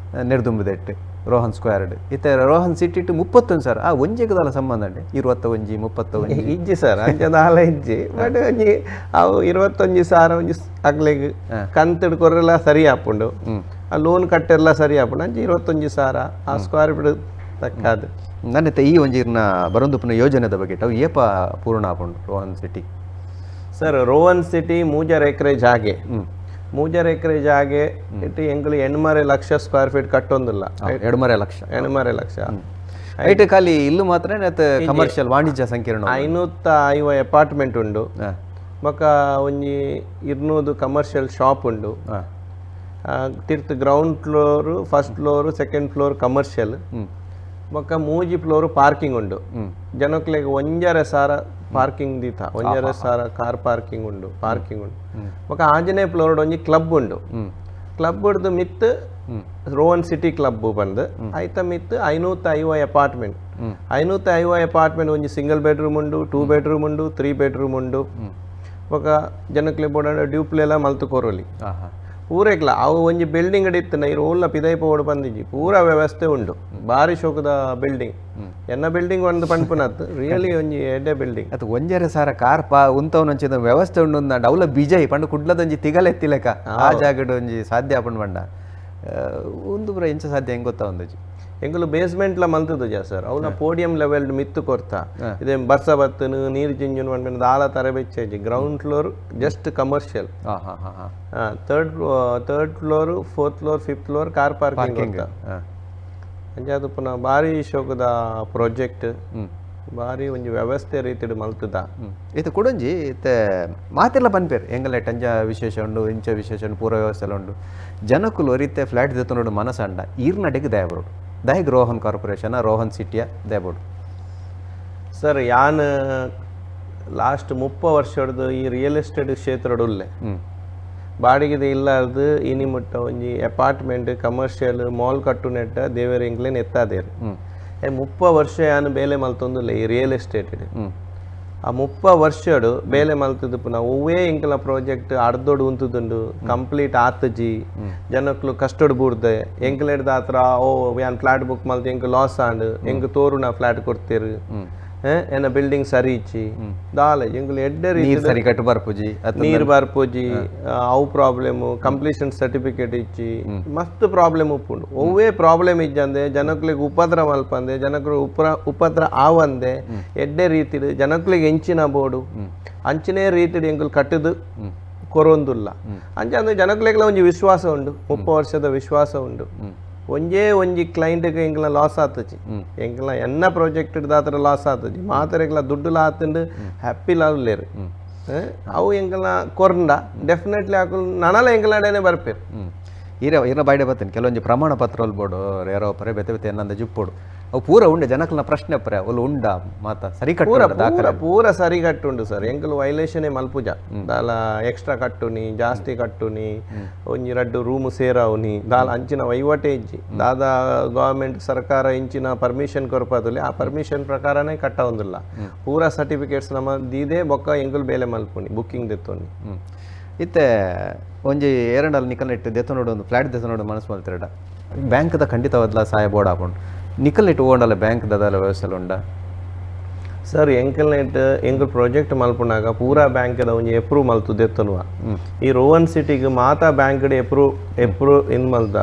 ನೆರ್ದುಂಬುದೆಟ್ಟು ರೋಹನ್ ಸ್ಕ್ವೇರ್ಡ್ ಇತ್ತೆ ರೋಹನ್ ಸಿಟಿ ಇಟ್ಟು 31,000. ಆ ಒಂಜೆಗದಲ್ಲ ಸಂಬಂಧ ಉಂಟೆ 21 31 ಇಜ್ಜಿ ಸರ್ ಅಂಚದ ಇಜ್ಜಿ. ಬಟ್ ಒಂಜಿ ಅವು 21,000 ಒಂಜಿ ಅಗ್ಲೆಗ್ ಕಂತುಡು ಕೊರ್ರೆಲ ಸರಿ ಆಪುಂಡು, ಆ ಲೋನ್ ಕಟ್ಟೆಲ್ಲ ಸರಿ ಆಪುಂಡು. ಅಂಚೆ 21,000 ಆ ಸ್ಕ್ವೇರ್ ಫೀಟ್ ತಕ್ಕಾದು. ನನ್ನತ್ತೆ ಈ ಒಂಜಿ ಇರ್ನ ಬರೊಂದುಪ್ಪುನ ಯೋಜನೆದ ಬಗ್ಗೆ ಅವು ಏಪ ಪೂರ್ಣ ಆಪುಂಡು Rohan city? Sir Rohan city 3.5 ಎಕರೆ ಜಾಗೆ, 3.5 ಎಕರೆ ಜಾಗೆ ಇಟ್ಟು ಎಂಕುಲು 8.5 ಲಕ್ಷ ಸ್ಕ್ವೇರ್ ಫೀಟ್ ಕಟ್ಟೊಂದಿಲ್ಲ. 2.5 ಲಕ್ಷ. 8.5 ಲಕ್ಷ ಐಟ್ ಖಾಲಿ ಇಲ್ಲು ಮಾತ್ರ ಕಮರ್ಷಿಯಲ್ ವಾಣಿಜ್ಯ ಸಂಕೀರ್ಣ 550 ಅಪಾರ್ಟ್ಮೆಂಟ್ ಉಂಡು, ಬೊಕ್ಕ ಒಂಜಿ 200 ಕಮರ್ಷಿಯಲ್ ಶಾಪ್ ಉಂಡು. ತಿರ್ತ್ ground floor, first floor, second floor commercial, ಬೊಕ್ಕ 3 ಫ್ಲೋರ್ ಪಾರ್ಕಿಂಗ್ ಉಂಡು. ಜನಕ್ಲೆಗ್ 1,500 ಪಾರ್ಕಿಂಗ್ ದೀತ, 1,500 ಕಾರ್ ಪಾರ್ಕಿಂಗ್ ಉಂಡು, ಪಾರ್ಕಿಂಗ್ ಉಂಡು. ಬೊಕ್ಕ 6ನೇ ಫ್ಲೋರ್ ಒಂಜಿ ಕ್ಲಬ್ ಉಂಡು. ಕ್ಲಬ್ ಮಿತ್ ರೋಹನ್ ಸಿಟಿ ಕ್ಲಬ್ ಬಂದು ಐತ ಮಿತ್ 550 ಅಪಾರ್ಟ್ಮೆಂಟ್. 550 Apartment ಒಂಜಿ ಸಿಂಗಲ್ ಬೆಡ್ರೂಮ್ ಉಂಡು, 2 ಬೆಡ್ರೂಮ್ ಉಂಡು, 3 ಬೆಡ್ರೂಮ್ ಉಂಡು. ಬೊಕ ಜನಕ್ಲೆ ಬೋಡಾಂಡ ಡ್ಯೂಪ್ಲೆಲ ಮಲ್ತ್ ಕೊರೊಲಿ. ಪೂರೆಗ್ಲ ಅವು ಒಂಜಿ ಬಿಲ್ಡಿಂಗ್ ಇತ್ತಿನ ಇರು ಓಲ್ಲ ಪಿದೈ ಪೋವೊಡು ಪಂದಿಜಿ, ಪೂರ ವ್ಯವಸ್ಥೆ ಉಂಡು. ಬಾರಿ ಶೋಕದ ಬಿಲ್ಡಿಂಗ್, ಎನ್ನ ಬಿಲ್ಡಿಂಗ್ ಒಂದು ಪನ್ಪುನತ್ ರಿಯಲಿ ಒಂಜಿ ಎಡ್ಡೆ ಬಿಲ್ಡಿಂಗ್. ಅದು 1.5 ಸಾವಿರ ಕಾರ್ ಪಾ ಉಂತವನೊಂಚಿದ ವ್ಯವಸ್ಥೆ ಉಂಡು ಅಂದಾಂಡ ಅವ್ಲ ಬಿಜೈ ಪಂಡ ಕುಡ್ಲದೊಂಜಿ ತಿಗಲೆತ್ತಿಲೆಕ ಆ ಜಾಗಡ್ ಒಂಜಿ ಸಾಧ್ಯ ಆಪುಂಡು ಪಂಡ ಉಂದು ಪೂರ ಎಂಚ ಸಾಧ್ಯ ಹೆಂಗ್ ಗೊತ್ತಾ ಒಂದೊಂಜಿ. ಎಂಕುಲು ಬೇಸ್ಮೆಂಟ್ಲ ಮಲ್ತದ ಸರ್, ಅವನ ಪೋಡಿಯಂ ಲೆವೆಲ್ ಮಿತ್ತು ಕೊರ್ತ ಇದೇ ಬರ್ಸ ಬತ್ತನು ನೀರು ಜಿಂಜುನು ಪನ್ಪಿನ ದಾಲ ತರೆ ಬೆಚ್ಚಿ. Ground floor just commercial, third floor, fourth floor, fifth floor car parking. ಅಂಚಾದ್ ಪುನಃ ಬಾರಿ ಶೋಕದ ಪ್ರಾಜೆಕ್ಟ್, ಬಾರಿ ಒಂಜಿ ವ್ಯವಸ್ಥೆ ರೀತಿಡ್ ಮಲ್ತದ. ಇತ್ತೆ ಕುಡೊಂಜಿ ಇತ್ತೆ ಮಾತೆಲ್ಲ ಪನ್ಪೇರು ಎಂಗಲ ಟಂಜ ವಿಶೇಷ ಉಂಡು, ಇಂಚ ವಿಶೇಷ ಉಂಡು, ಪೂರ ವ್ಯವಸ್ಥೆ ಎಲ್ಲ ಉಂಡು. ಜನಕುಲು ಒರಿತ್ತೆ ಫ್ಲಾಟ್ ದೆತ್ತೊಂಡು ಮನಸಂಡ ಈರ್ನಡೆಗ್ ದಯಬೋಡು, ದಯಗ್ ರೋಹನ್ ಕಾರ್ಪೊರೇಷನ್ ರೋಹನ್ ಸಿಟಿಯ ದಯಬೋಡು. ಸರ್, ಯಾನ್ ಲಾಸ್ಟ್ 30 ವರ್ಷಡ್ದು ಈ ರಿಯಲ್ ಎಸ್ಟೇಟ್ ಕ್ಷೇತ್ರಡ್ ಉಲ್ಲೆ. ಬಾಡಿಗೆದ ಇಲ್ಲಾರ್ದು ಇನಿ ಮುಟ್ಟ ಒಂಜಿ apartment commercial mall ಕಟ್ಟುನೆಟ್ಟ ದೇವೆರ್ ಎಂಕ್ಲೆನ್ ಎತ್ತಾದೇರ್. 30 ವರ್ಷ ಯಾನ್ ಬೇಲೆ ಮಲ್ತೊಂದುಲ್ಲೆ ಈ ರಿಯಲ್ ಎಸ್ಟೇಟ್. ಆ 30 ವರ್ಷಡು ಬೇಲೆ ಮಲ್ತದ ಪುನಃ ಒವ್ವೇ ಎಂಕಲ ಪ್ರಾಜೆಕ್ಟ್ ಅರ್ಧೊಡು ಉಂತುದುಂಡು, ಕಂಪ್ಲೀಟ್ ಆತಜಿ, ಜನಕ್ಲು ಕಷ್ಟಡ್ ಬೂರ್ದೆ. ಎಂಕಲೆಡ್ದ ಆತ್ರ ಓ ಯಾನ್ ಫ್ಲಾಟ್ ಬುಕ್ ಮಲ್ತ್ ಎಂಕ್ ಲಾಸ್ ಆಂಡ್, ಎಂಕ್ ತೋರುನ ಫ್ಲಾಟ್ ಕೊಡ್ತೇರು, ಎನ್ನ ಬಿಲ್ಡಿಂಗ್ ಸರಿ ಇಚ್ಚಿ ದಾಲ ಎಂಕುಲು ಎಡ್ಡೆ ನೀರ್ ಸರಿ ಕಟ್ಟು ಬರ್ಪುಜಿ, ನೀರ್ ಬರ್ಪುಜಿ, ಅವು problem, completion certificate ಇಚ್ಚಿ, ಮಸ್ತ್ ಪ್ರಾಬ್ಲಮ್ ಉಪ್ಪುಂಡು. ಒವ್ವೇ ಪ್ರಾಬ್ಲಮ್ ಇಜ್ಜಂದೆ ಜನಕ್ಲೆಗ್ ಉಪದ್ರ ಮಲ್ಪಂದೆ, ಜನಕ್ಲು ಉಪದ್ರ ಆವಂದೆ ಎಡ್ಡೆ ರೀತಿಡ್ ಜನಕ್ಲೆಗ್ ಎಂಚಿನ ಬೋಡು ಅಂಚಿನೇ ರೀತಿಡ್ ಎಂಕುಲು ಕಟ್ಟುದು ಕೊರೊಂದುಲ್ಲ. ಅಂಚ ಅಂದ್ರೆ ಜನಕ್ಲೆಗ್ಲ ಒಂಜಿ ವಿಶ್ವಾಸ ಉಂಡು, 30 ವರ್ಷದ ವಿಶ್ವಾಸ ಉಂಡು. ಒಂಜೇ ಒಂಜಿ ಕ್ಲೈಂಟ್ಗೆ ಎಂಕ್ಲ ಲಾಸ್ ಆತಜಿ, ಎಂಕ್ಲ ಎನ್ನ ಪ್ರಾಜೆಕ್ಟ್ ದಾತ್ರ ಲಾಸ್ ಆತಜಿ, ಮಾತೆರೆಗ್ಲ ದುಡ್ಡುಲ ಆತುಂಡು, ಹ್ಯಾಪಿ ಉಲ್ಲೇರು. ಅವು ಎಂಕ್ಲ ಕೊರ್ಂಡ ಡೆಫಿನೆಟ್ಲಿ ಅಕುಲು ನನಲ ಎಂಕ್ಲಡೇನೆ ಬರ್ಪೇರು. ಈರ ಈರ ಬಾಯ್ಡೆ ಬರ್ತೇನೆ ಕೆಲವೊಂಜಿ ಪ್ರಮಾಣ ಪತ್ರ ಬೋಡು ರೇರೋ ಪರೆ ಬೆತೆ ಬೆತೆ ಎನ್ನಂದ ಜುಪ್ಪೋಡು ಅವು ಪೂರ ಉಂಡೆ ಜನಕ್ಲನ ಪ್ರಶ್ನೆ ಪರೆ ಅವುಲು ಉಂಡ ಮಾತ ಸರಿ ಪೂರ ಕಟ್ಟು ಪೂರ ಪೂರ ಸರಿ ಕಟ್ಟುಂಡು ಸರ್. ಎಂಕುಲು ವೈಲೇಷನ್ ಮಲ್ಪುಜ, ದಾಲ ಎಕ್ಸ್ಟ್ರಾ ಕಟ್ಟುನಿ, ಜಾಸ್ತಿ ಕಟ್ಟುನಿ, ಒಂಜಿ ರಡ್ಡು ರೂಮ್ ಸೇರಾವುನಿ ದಾಲ ಅಂಚಿನ ವಹಿವಾಟೇ ಇಜ್ಜಿ. ದಾದಾ ಗವರ್ಮೆಂಟ್ ಸರ್ಕಾರ ಇಂಚಿನ ಪರ್ಮಿಷನ್ ಕೊರ್ಪದುಲೆ ಆ ಪರ್ಮಿಷನ್ ಪ್ರಕಾರನೇ ಕಟ್ಟವೊಂದಿಲ್ಲ. ಪೂರ ಸರ್ಟಿಫಿಕೇಟ್ಸ್ ನಮ್ಮ ದೀದೆ ಬೊಕ್ಕ ಎಂಕುಲು ಬೇಲೆ ಮಲ್ಪುನಿ, ಬುಕ್ಕಿಂಗ್ ದೆತ್ತೊನಿ. ಇತ್ತೆ ಒಂಜಿ ಏರಂಡಲ್ ನಿಕಲ್ನೆಟ್ ದೆತ್ತೊನೋಡು ಒಂದು ಫ್ಲಾಟ್ ದೆತ್ತೊನೋಡು ಮನಸ್ಸು ಮಲ್ತಿರಡ ಬ್ಯಾಂಕ್ದ ಖಂಡಿತವಾದ್ಲ ಸಹಾಯ ಬೋರ್ಡ್ ಆಪುಂಡು. ನಿಕಲ್ನೆಟ್ ಓಂಡಲ ಬ್ಯಾಂಕ್ ದಾದಾಲ ವ್ಯವಸ್ಥೆ ಉಂಡ? ಸರ್, ಎಂಕಲ್ನೆಟ್ ಎಂಕುಲು ಪ್ರಾಜೆಕ್ಟ್ ಮಲ್ಪುನಾಗ ಪೂರಾ ಬ್ಯಾಂಕ್ದ ಒಂಜಿ ಎಪ್ರೂವ್ ಮಲ್ತು ದೆತ್ತೊನುವ. ಈ ರೋಹನ್ ಸಿಟಿಗೆ ಮಾತಾ ಬ್ಯಾಂಕ್ಡ್ ಎಪ್ರೂವ್ ಎಪ್ರೂವ್ ಇನ್ ಮಲ್ದ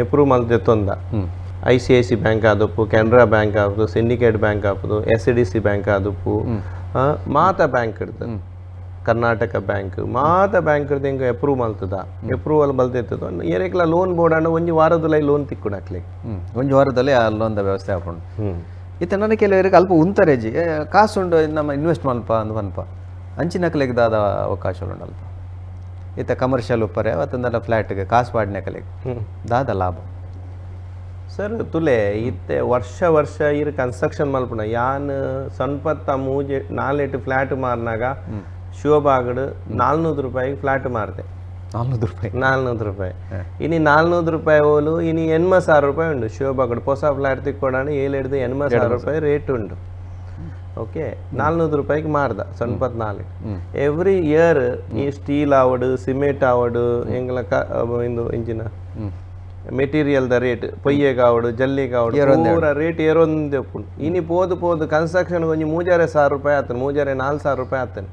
ಎಪ್ರೂವ್ ಮಲ್ತ್ ದೆತ್ತೊಂದ. ಐಸಿಐಸಿ ಬ್ಯಾಂಕ್ ಆದಪ್ಪು, ಕೆನರಾ ಬ್ಯಾಂಕ್ ಆಪುದು, ಸಿಂಡಿಕೇಟ್ ಬ್ಯಾಂಕ್ ಆಪುದು, ಎಸ್.ಡಿ.ಸಿ ಬ್ಯಾಂಕ್ ಆದಪ್ಪು, ಮಾತಾ ಬ್ಯಾಂಕ್ ಇಡ್ದು, ಕರ್ನಾಟಕ ಬ್ಯಾಂಕ್, ಮಾತ ಬ್ಯಾಂಕ್ ಎಂಕ್ ಅಪ್ರೂವ್ ಮಲ್ತದ, ಅಪ್ರೂವಲ್ ಮಲ್ತಿತ್ತದ. ಏರೆಕ್ಲ ಲೋನ್ ಬೋರ್ಡ್ ಅಂಡ ಒಂಜಿ ವಾರದುಲೈ ಲೋನ್ ತಿಕ್ಕುಡಕ್ಲೆ. ಒಂಜಿ ವಾರದಲ್ಲಿ ಆ ಲೋನ್ದ ವ್ಯವಸ್ಥೆ ಆಪುಂಡು. ಇತ್ತೆ ನನ್ನ ಕೆಲವರಿಗೆ ಅಲ್ಪ ಉಂತರೇಜಿ ಕಾಸುಂಡು ನಮ್ಮ ಇನ್ವೆಸ್ಟ್ ಮಲ್ಪ ಅಂದ್ ಪನ್ಪ ಅಂಚಿನಕಲೆಗ್ ದಾದ ಅವಕಾಶ ಉಂಡು ಅಲ್ಪ? ಇತ್ತೆ ಕಮರ್ಷಿಯಲ್ ಉಪ್ಪರೆ ಅತ್ತಂದಲ ಫ್ಲಾಟ್ಗೆ ಕಾಸು ಪಾಡ್ನಕಲೆಗ್ ದಾದ ಲಾಭ? ಸರ್, ತುಲೆ ಇತ್ತೆ ವರ್ಷ ವರ್ಷ ಇರ್ ಕನ್ಸ್ಟ್ರಕ್ಷನ್ ಮಲ್ಪುನ. ಯಾನ್ ಸಣ್ಪತ್ತ ಮೂಜೆ ನಾಲೆಟ್ ಫ್ಲಾಟ್ ಮಾರ್ನಾಗ ಶಿವಬಾಗಡ್ 400 ರೂಪಾಯಿಗೆ ಫ್ಲಾಟ್ ಮಾರ್ದೆ. 400 ರೂಪಾಯಿ? 400 ರೂಪಾಯಿ. ಇನಿ 400 ರೂಪಾಯಿ ಓಲು ಇನಿ 80,000 ರೂಪಾಯಿ ಉಂಡು. ಶಿವಬಾಗಡ್ ಹೊಸ ಫ್ಲಾಟ್ ತಿಕ್ಕೊಡಾಣ ಏಳೆಡ್ದು 80,000 ರೂಪಾಯಿ ರೇಟ್ ಉಂಡು. ಓಕೆ, 400 ರೂಪಾಯಿಗೆ ಮಾರ್ದ ಸಣ್ಪತ್ ನಾಲ್ಕು. ಎವ್ರಿ ಇಯರ್ ಈ ಸ್ಟೀಲ್ ಆವಡು, ಸಿಮೆಂಟ್ ಆವಡು, ಎಂಗ್ಲ ಇಂದು ಇಂಚಿನ material the rate, ಪೊಯ್ಯೆಗ್ ಆವಡು, ಜಲ್ಲಿಗೆ ಆವಡು, ಪೂರ ರೇಟ್ ಏರೊಂದೇ ಉಪ್ಪುಂಡು. ಇನಿ ಪೋದು ಪೋದು ಕನ್ಸ್ಟ್ರಕ್ಷನ್ ಒಂಜಿ 3,500 ರೂಪಾಯಿ ಆತನ, ಮೂಜರೆ ನಾಲ್ ಸಾವಿರ ರೂಪಾಯಿ ಆತನ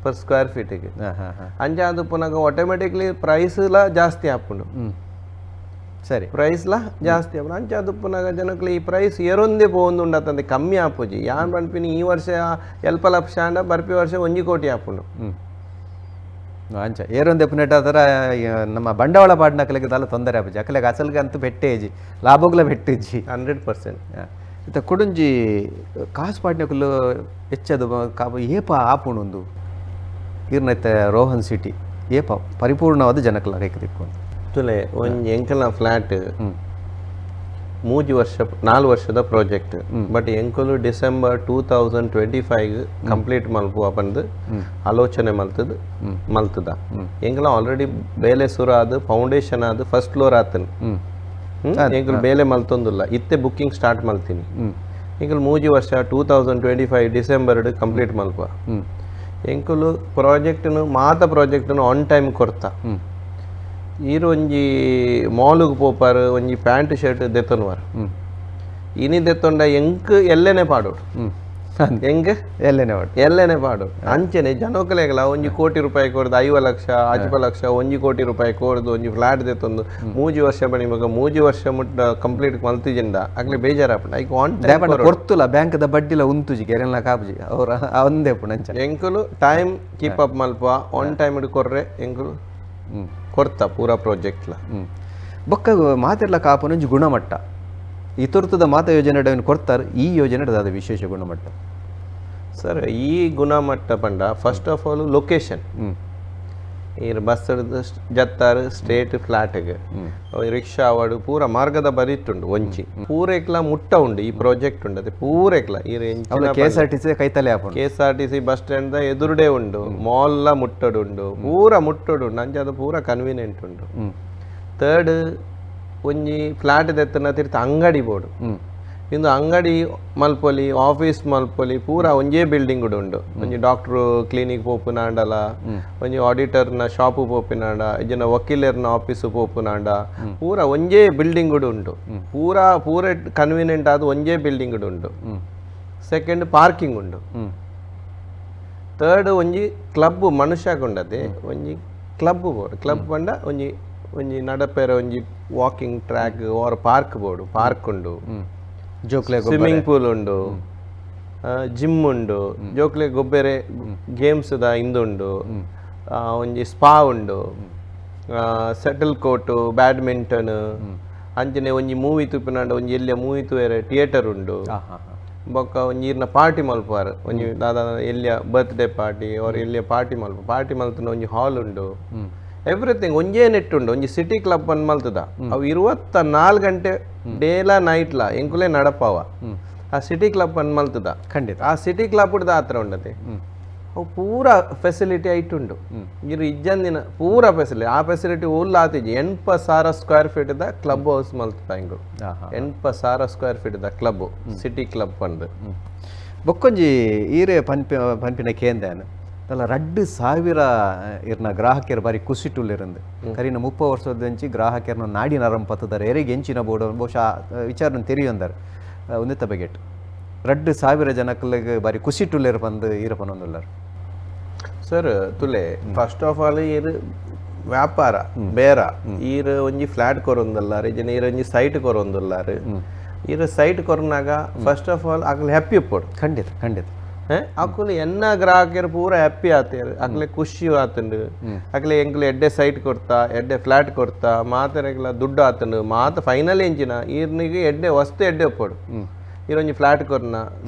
ಪರ್ ಸ್ಕ್ವೇರ್ ಫೀಟಿಗೆ. ಹಾಂ ಹಾಂ ಹಾಂ ಅಂಚಾದ್ ಪುನಗ ಆಟೋಮೆಟಿಕ್ಲಿ ಪ್ರೈಸ್ಲ ಜಾಸ್ತಿ ಆಪುಂಡು. ಸರಿ. ಪ್ರೈಸ್ಲ ಜಾಸ್ತಿ ಆಪುಂಡು. ಅಂಚಾದ್ ಪುನಗ ಜನಕ್ಲೆ ಈ ಪ್ರೈಸ್ ಏರೊಂದೇ ಪೋವೊಂದುಂಡತ್ತಂದೆ ಕಮ್ಮಿ ಆಪುಜಿ. ಯಾನ್ ಪನ್ಪಿನಿ ಈ ವರ್ಷ ಎಲ್ಪ ಲಕ್ಷ ಆಂಡ ಬರ್ಪಿ ವರ್ಷ 1 ಕೋಟಿ ಆಪುಂಡು. ಅಂಚ ಏರೊಂದು ಪುನೆಟ್ ಆತರ ನಮ್ಮ ಬಂಡವಾಳ ಪಾಡ್ನಕಲೆಗ್ ದಾಲ ತೊಂದರೆ ಆಪುಜಿ, ಅಕಲೆಗ್ ಅಸಲ್ಗೆ ಅಂತೂ ಬೆಟ್ಟೆ ಇಜ್ಜಿ, ಲಾಭಗ್ಲ ಬೆಟ್ಟೆ ಇಜ್ಜಿ. 100%. ಇತ್ತೆ ಕುಡೊಂಜಿ ಕಾಸು ಪಾಡ್ನಕುಲು ಹೆಚ್ಚದು ಏಪ ಆಪುಂಡು ಇರ್ನ ಇತ್ತೆ ರೋಹನ್ ಸಿಟಿ ಏಪ ಪರಿಪೂರ್ಣವಾದ ಜನಕಲ ಕೈಕ್ ತಿಕ್ಕೊಂಡು? ತುಲೆ ಒಂಜಿ ಎಂಕಲ್ನ ಫ್ಲಾಟ್ 3 ವರ್ಷ 4 ವರ್ಷದ ಪ್ರಾಜೆಕ್ಟ್, ಬಟ್ ಎಂಕುಲು ಡಿಸೆಂಬರ್ 2025 ಕಂಪ್ಲೀಟ್ ಮಲ್ಪುವ ಪಂದ್ ಆಲೋಚನೆ ಮಲ್ತದ ಮಲ್ತದ. ಎಂಕಲ ಆಲ್ರೆಡಿ ಬೇಲೆ ಸುರು ಆದ್, ಫೌಂಡೇಶನ್ ಆದ್, ಫಸ್ಟ್ ಫ್ಲೋರ್ ಆತನ್. ಎಂಕುಲು ಬೇಲೆ ಮಲ್ತೊಂದುಲ್ಲ. ಇತ್ತೆ ಬುಕ್ಕಿಂಗ್ ಸ್ಟಾರ್ಟ್ ಮಲ್ತೀನಿ. ಎಂಕುಲು ಮೂಜಿ ವರ್ಷ 2025 ಡಿಸೆಂಬರ್ ಕಂಪ್ಲೀಟ್ ಮಲ್ಪ. ಎಂಕುಲು ಪ್ರಾಜೆಕ್ಟ್ನು ಮಾತ ಪ್ರಾಜೆಕ್ಟ್ನು ಆನ್ ಟೈಮ್ ಕೊರ್ತ. ಈರ್ ಒಂಜಿ ಮಾಲುಗು ಪೋಪಾರು, ಒಂಜಿ ಪ್ಯಾಂಟ್ ಶರ್ಟ್ ದೆತ್ತೊನುವಾರು. ಇನಿ ದೆತ್ತೊಂಡ ಎಂಕ್ ಎಲ್ಲೆನೆ ಪಾಡೋಡು. ಎಂಕ್ ಎಲ್ಲೆನೆ ಒಟ್ಟು. ಎಲ್ಲೆನೆ ಪಾಡು. ಅಂಚನೆ ಜನೊಕುಲೆಗ್ಲ 1 ಕೋಟಿ ರೂಪಾಯಿ ಕೊರ್ದು, 50 ಲಕ್ಷ, 50 ಲಕ್ಷ, 1 ಕೋಟಿ ರೂಪಾಯಿ ಕೊರ್ದು ಒಂಜಿ ಫ್ಲಾಟ್ ದೆತ್ತೊಂದು 3 ವರ್ಷ ಬಣಿ ಮಗ 3 ವರ್ಷ ಮುಟ್ಟ ಕಂಪ್ಲೀಟ್ ಮಲ್ತಿಜಿಂಡ ಅಕ್ಲೆ ಬೇಜಾರಾಪುಂಡು. ಐಕ್ ಆನ್ ಟೈಮ್. ದಾಯೆ ಪೊರ್ತುಲ ಬ್ಯಾಂಕ್ದ ಬಡ್ಡಿಲ ಉಂತುಜಿ, ಗೆರೆನ್ಲ ಕಾಪುಜಿ ಅವ್ರ ಒಂದೇ ಪುಣಂಚ. ಎಂಕುಲು time keep up ಮಲ್ಪ, on time ಕೊರ್ರೆ ಎಂಕುಲು ಕೊರ್ತ ಪೂರಾ ಪ್ರಾಜೆಕ್ಟ್ಲ. ಬೊಕ್ಕ ಮಾತೆರ್ಲ ಕಾಪುನೊಂಜಿ ಗುಣಮಟ್ಟ. ಇತುರ್ತದ ಮಾತ ಯೋಜನೆ ಕೊರ್ತಾರೆ, ಈ ಯೋಜನೆ ದಾದ ವಿಶೇಷ ಗುಣಮಟ್ಟ? ಸರ್, ಈ ಗುಣಮಟ್ಟ ಪಂಡ first of all location. ಈರ್ ಬಸ್ ಜತ್ತಾರು ಸ್ಟ್ರೇಟ್ ಫ್ಲಾಟ್ಗೆ, ರಿಕ್ಷಾ ಆವಡು ಪೂರ ಮಾರ್ಗದ ಬರಿಟ್ಟುಂಡು. ಒಂಚಿ ಪೂರೆಕ್ಲ ಮುಟ್ಟ ಉಂಡು ಈ ಪ್ರಾಜೆಕ್ಟ್ ಉಂಡು. ಅದೇ ಪೂರೆಕ್ಲ ಈರ್. ಕೆಎಸ್ಆರ್ಟಿಸಿ ಕೈತಲೆ ಆಪುಂಡು. ಕೆಎಸ್ಆರ್ಟಿಸಿ ಬಸ್ ಸ್ಟ್ಯಾಂಡ್ ದ ಎದುರುಡೆ ಉಂಡು, ಮಾಲ್ ಲ ಮುಟ್ಟಡು ಉಂಡು, ಪೂರ ಮುಟ್ಟಡು ಉಂಡು. ಅಂಚ ಅದು ಪೂರ ಕನ್ವೀನಿಯಂಟ್ ಉಂಡು. ಥರ್ಡ್, ಒಂಜಿ ಫ್ಲಾಟ್ ದೆತ್ತನ ತಿರ್ತ ಅಂಗಡಿ ಬೋಡು. ಇಂದು ಅಂಗಡಿ ಮಲ್ಪೊಲಿ, ಆಫೀಸ್ ಮಲ್ಪೊಲಿ, ಪೂರ ಒಂಜೇ ಬಿಲ್ಡಿಂಗ್ ಉಂಡು. ಒಂಜಿ ಡಾಕ್ಟ್ರು ಕ್ಲಿನಿಕ್ ಪೋಪುನಾಂಡಲ, ಒಂಜಿ ಆಡಿಟರ್ನ ಶಾಪ್ ಪೋಪಿನಾಂಡ, ಇಜ್ಜಿನ ವಕೀಲರ್ನ ಆಫೀಸ್ ಪೋಪುನಾಂಡ ಪೂರ ಒಂಜೇ ಬಿಲ್ಡಿಂಗ್ ಉಂಡು. ಪೂರ ಪೂರ ಕನ್ವೀನಿಯಂಟ್ ಆದ್ ಒಂಜೇ ಬಿಲ್ಡಿಂಗ್ ಉಂಡು. ಸೆಕೆಂಡ್, ಪಾರ್ಕಿಂಗ್ ಉಂಡು. ಥರ್ಡ್, ಒಂಜಿ ಕ್ಲಬ್ ಮನುಷ್ಯಗ್ ಉಂಡತೆ ಒಂಜಿ ಕ್ಲಬ್ ಬೋಡು. ಕ್ಲಬ್ ಪಂಡ ಒಂಜಿ ಒಂಜಿ ನಡಪೆರೆ ಒಂಜಿ walking track R park ಬೋಡು. ಪಾರ್ಕ್ ಉಂಡು. ಜೋಕ್ಲೆ. ಸ್ವಿಮ್ಮಿಂಗ್ ಪೂಲ್ ಉಂಡು, ಜಿಮ್ ಉಂಡು, ಜೋಕ್ಲೆ ಗೊಬ್ಬೆರೆ ಗೇಮ್ಸ್ ದ ಇಂದುಂಡು, ಒಂಜಿ ಸ್ಪಾ ಉಂಡು, shuttle court, badminton. ಅಂಚನೆ ಒಂಜಿ ಮೂವಿ ತೂಪಿನಾಂಡ ಒಂಜಿ ಎಲ್ಯ ಮೂವಿ ತೂಯರೆ ಥಿಯೇಟರ್ ಉಂಡು. ಹಾ ಹಾ ಹಾ ಬೊಕ್ಕ ಒಂಜಿ ಈರ್ನ ಪಾರ್ಟಿ ಮಲ್ಪುವಾರ್, ಒಂಜಿ ದಾದ ಎಲ್ಯ birthday party R ಎಲ್ಯ party ಮಲ್ಪ party ಮಲ್ತುನ ಒಂಜಿ ಹಾಲ್ ಉಂಡು. ಎವ್ರಿಥಿಂಗ್ ಒಂಜೇ ನೆಟ್ ಉಂಡು. ಒಂಜಿ ಸಿಟಿ ಕ್ಲಬ್ ಅನ್ ಮಲ್ತದ. ಅವು 24 ಗಂಟೆ ಡೇಲಾ ನೈಟ್ಲಾ ಎಂಕುಲೇ ನಡಪಾವ ಆ ಸಿಟಿ ಕ್ಲಬ್ ಅನ್ ಮಲ್ತದ. ಆ ಸಿಟಿ ಕ್ಲಬ್ ಆತ್ರ ಉಂಡತೆ. ಅವು ಪೂರ ಫೆಸಿಲಿಟಿ ಐಟುಂಡು. ಇರು ಇಜ್ಜಂದಿನ ಪೂರ ಫೆಸಿಲಿಟಿ, ಆ ಫೆಸಿಲಿಟಿ ಉಲ್ಲ ಆತಿಜಿ. 80,000 square feet the club house ಮಲ್ತದ ಎಂಕುಲು. ಹಾ ಹಾ 80,000 square feet the club, city club ಪಂದ್. ಬೊಕ್ಕೊಂಜಿ ಈರೆ ಪನ್ಪಿ ಪನ್ಪಿನ ಕೇಂದ್ಯಾನ ಅಲ್ಲ, 2000 ಇರ್ನ ಗ್ರಾಹಕರು ಬಾರಿ ಖುಷಿಟುಲ್ಲಿರಂದು. ಕರಿನ 30 ವರ್ಷದಂಚಿ ಗ್ರಾಹಕರನ್ನ ನಾಡಿ ನರಂ ಪತ್ತದಾರೆ, ಎರೆಗೆ ಎಂಚಿನ ಬೋರ್ಡ್ ಬಹುಶಃ ವಿಚಾರ ತೆರಿಯೊಂದಾರೆ. ಒಂದಿತ್ತ ಬಗೆಟ್ 2000 ಜನಕ್ಕಲಿಗೆ ಬಾರಿ ಖುಷಿಟುಲ್ಲೇರು ಪಂದು ಈರ ಪನೊಂದುಲ್ಲಾರ. ಸರ್, ತುಲೆ, first of all ಈರ್ ವ್ಯಾಪಾರ ಬೇರ. ಈರ್ ಒಂಜಿ ಫ್ಲಾಟ್ ಕೊರೊಂದುಲ್ಲಾರ್, ಇಜ್ಜಿನ ಈರ್ ಒಂಜಿ ಸೈಟ್ ಕೊರೊಂದುಲ್ಲಾರ್. ಈರ್ ಸೈಟ್ ಕೊರ್ನಾಗ first of all ಅಕ್ಲೆ happy ಇಪ್ಪೊಡು. ಖಂಡಿತ ಖಂಡಿತ. ಅಕುಲು ಎನ್ನ ಗ್ರಾಹಕರು ಪೂರ ಹ್ಯಾಪಿ ಆತೇರ್, ಅಕ್ಲೆ ಖುಷಿ ಆತುಂಡು. ಅಕ್ಲೆ ಎಂಕ್ಲು ಎಡ್ಡೆ ಸೈಟ್ ಕೊರ್ತಾ, ಎಡ್ಡೆ ಫ್ಲಾಟ್ ಕೊರ್ತಾ, ಮಾತೆರೆಗ್ಲ ದುಡ್ಡು ಆತುಂಡು. ಮಾತ ಫೈನಲ್ ಎಂಚಿನ, ಈರ್ನಿಗೆ ಎಡ್ಡೆ ವಸ್ತು ಎಡ್ಡೆ ಉಪ್ಪೊಡು. ಈರೊಂಜಿ ಫ್ಲಾಟ್ ಕೊರ್ನ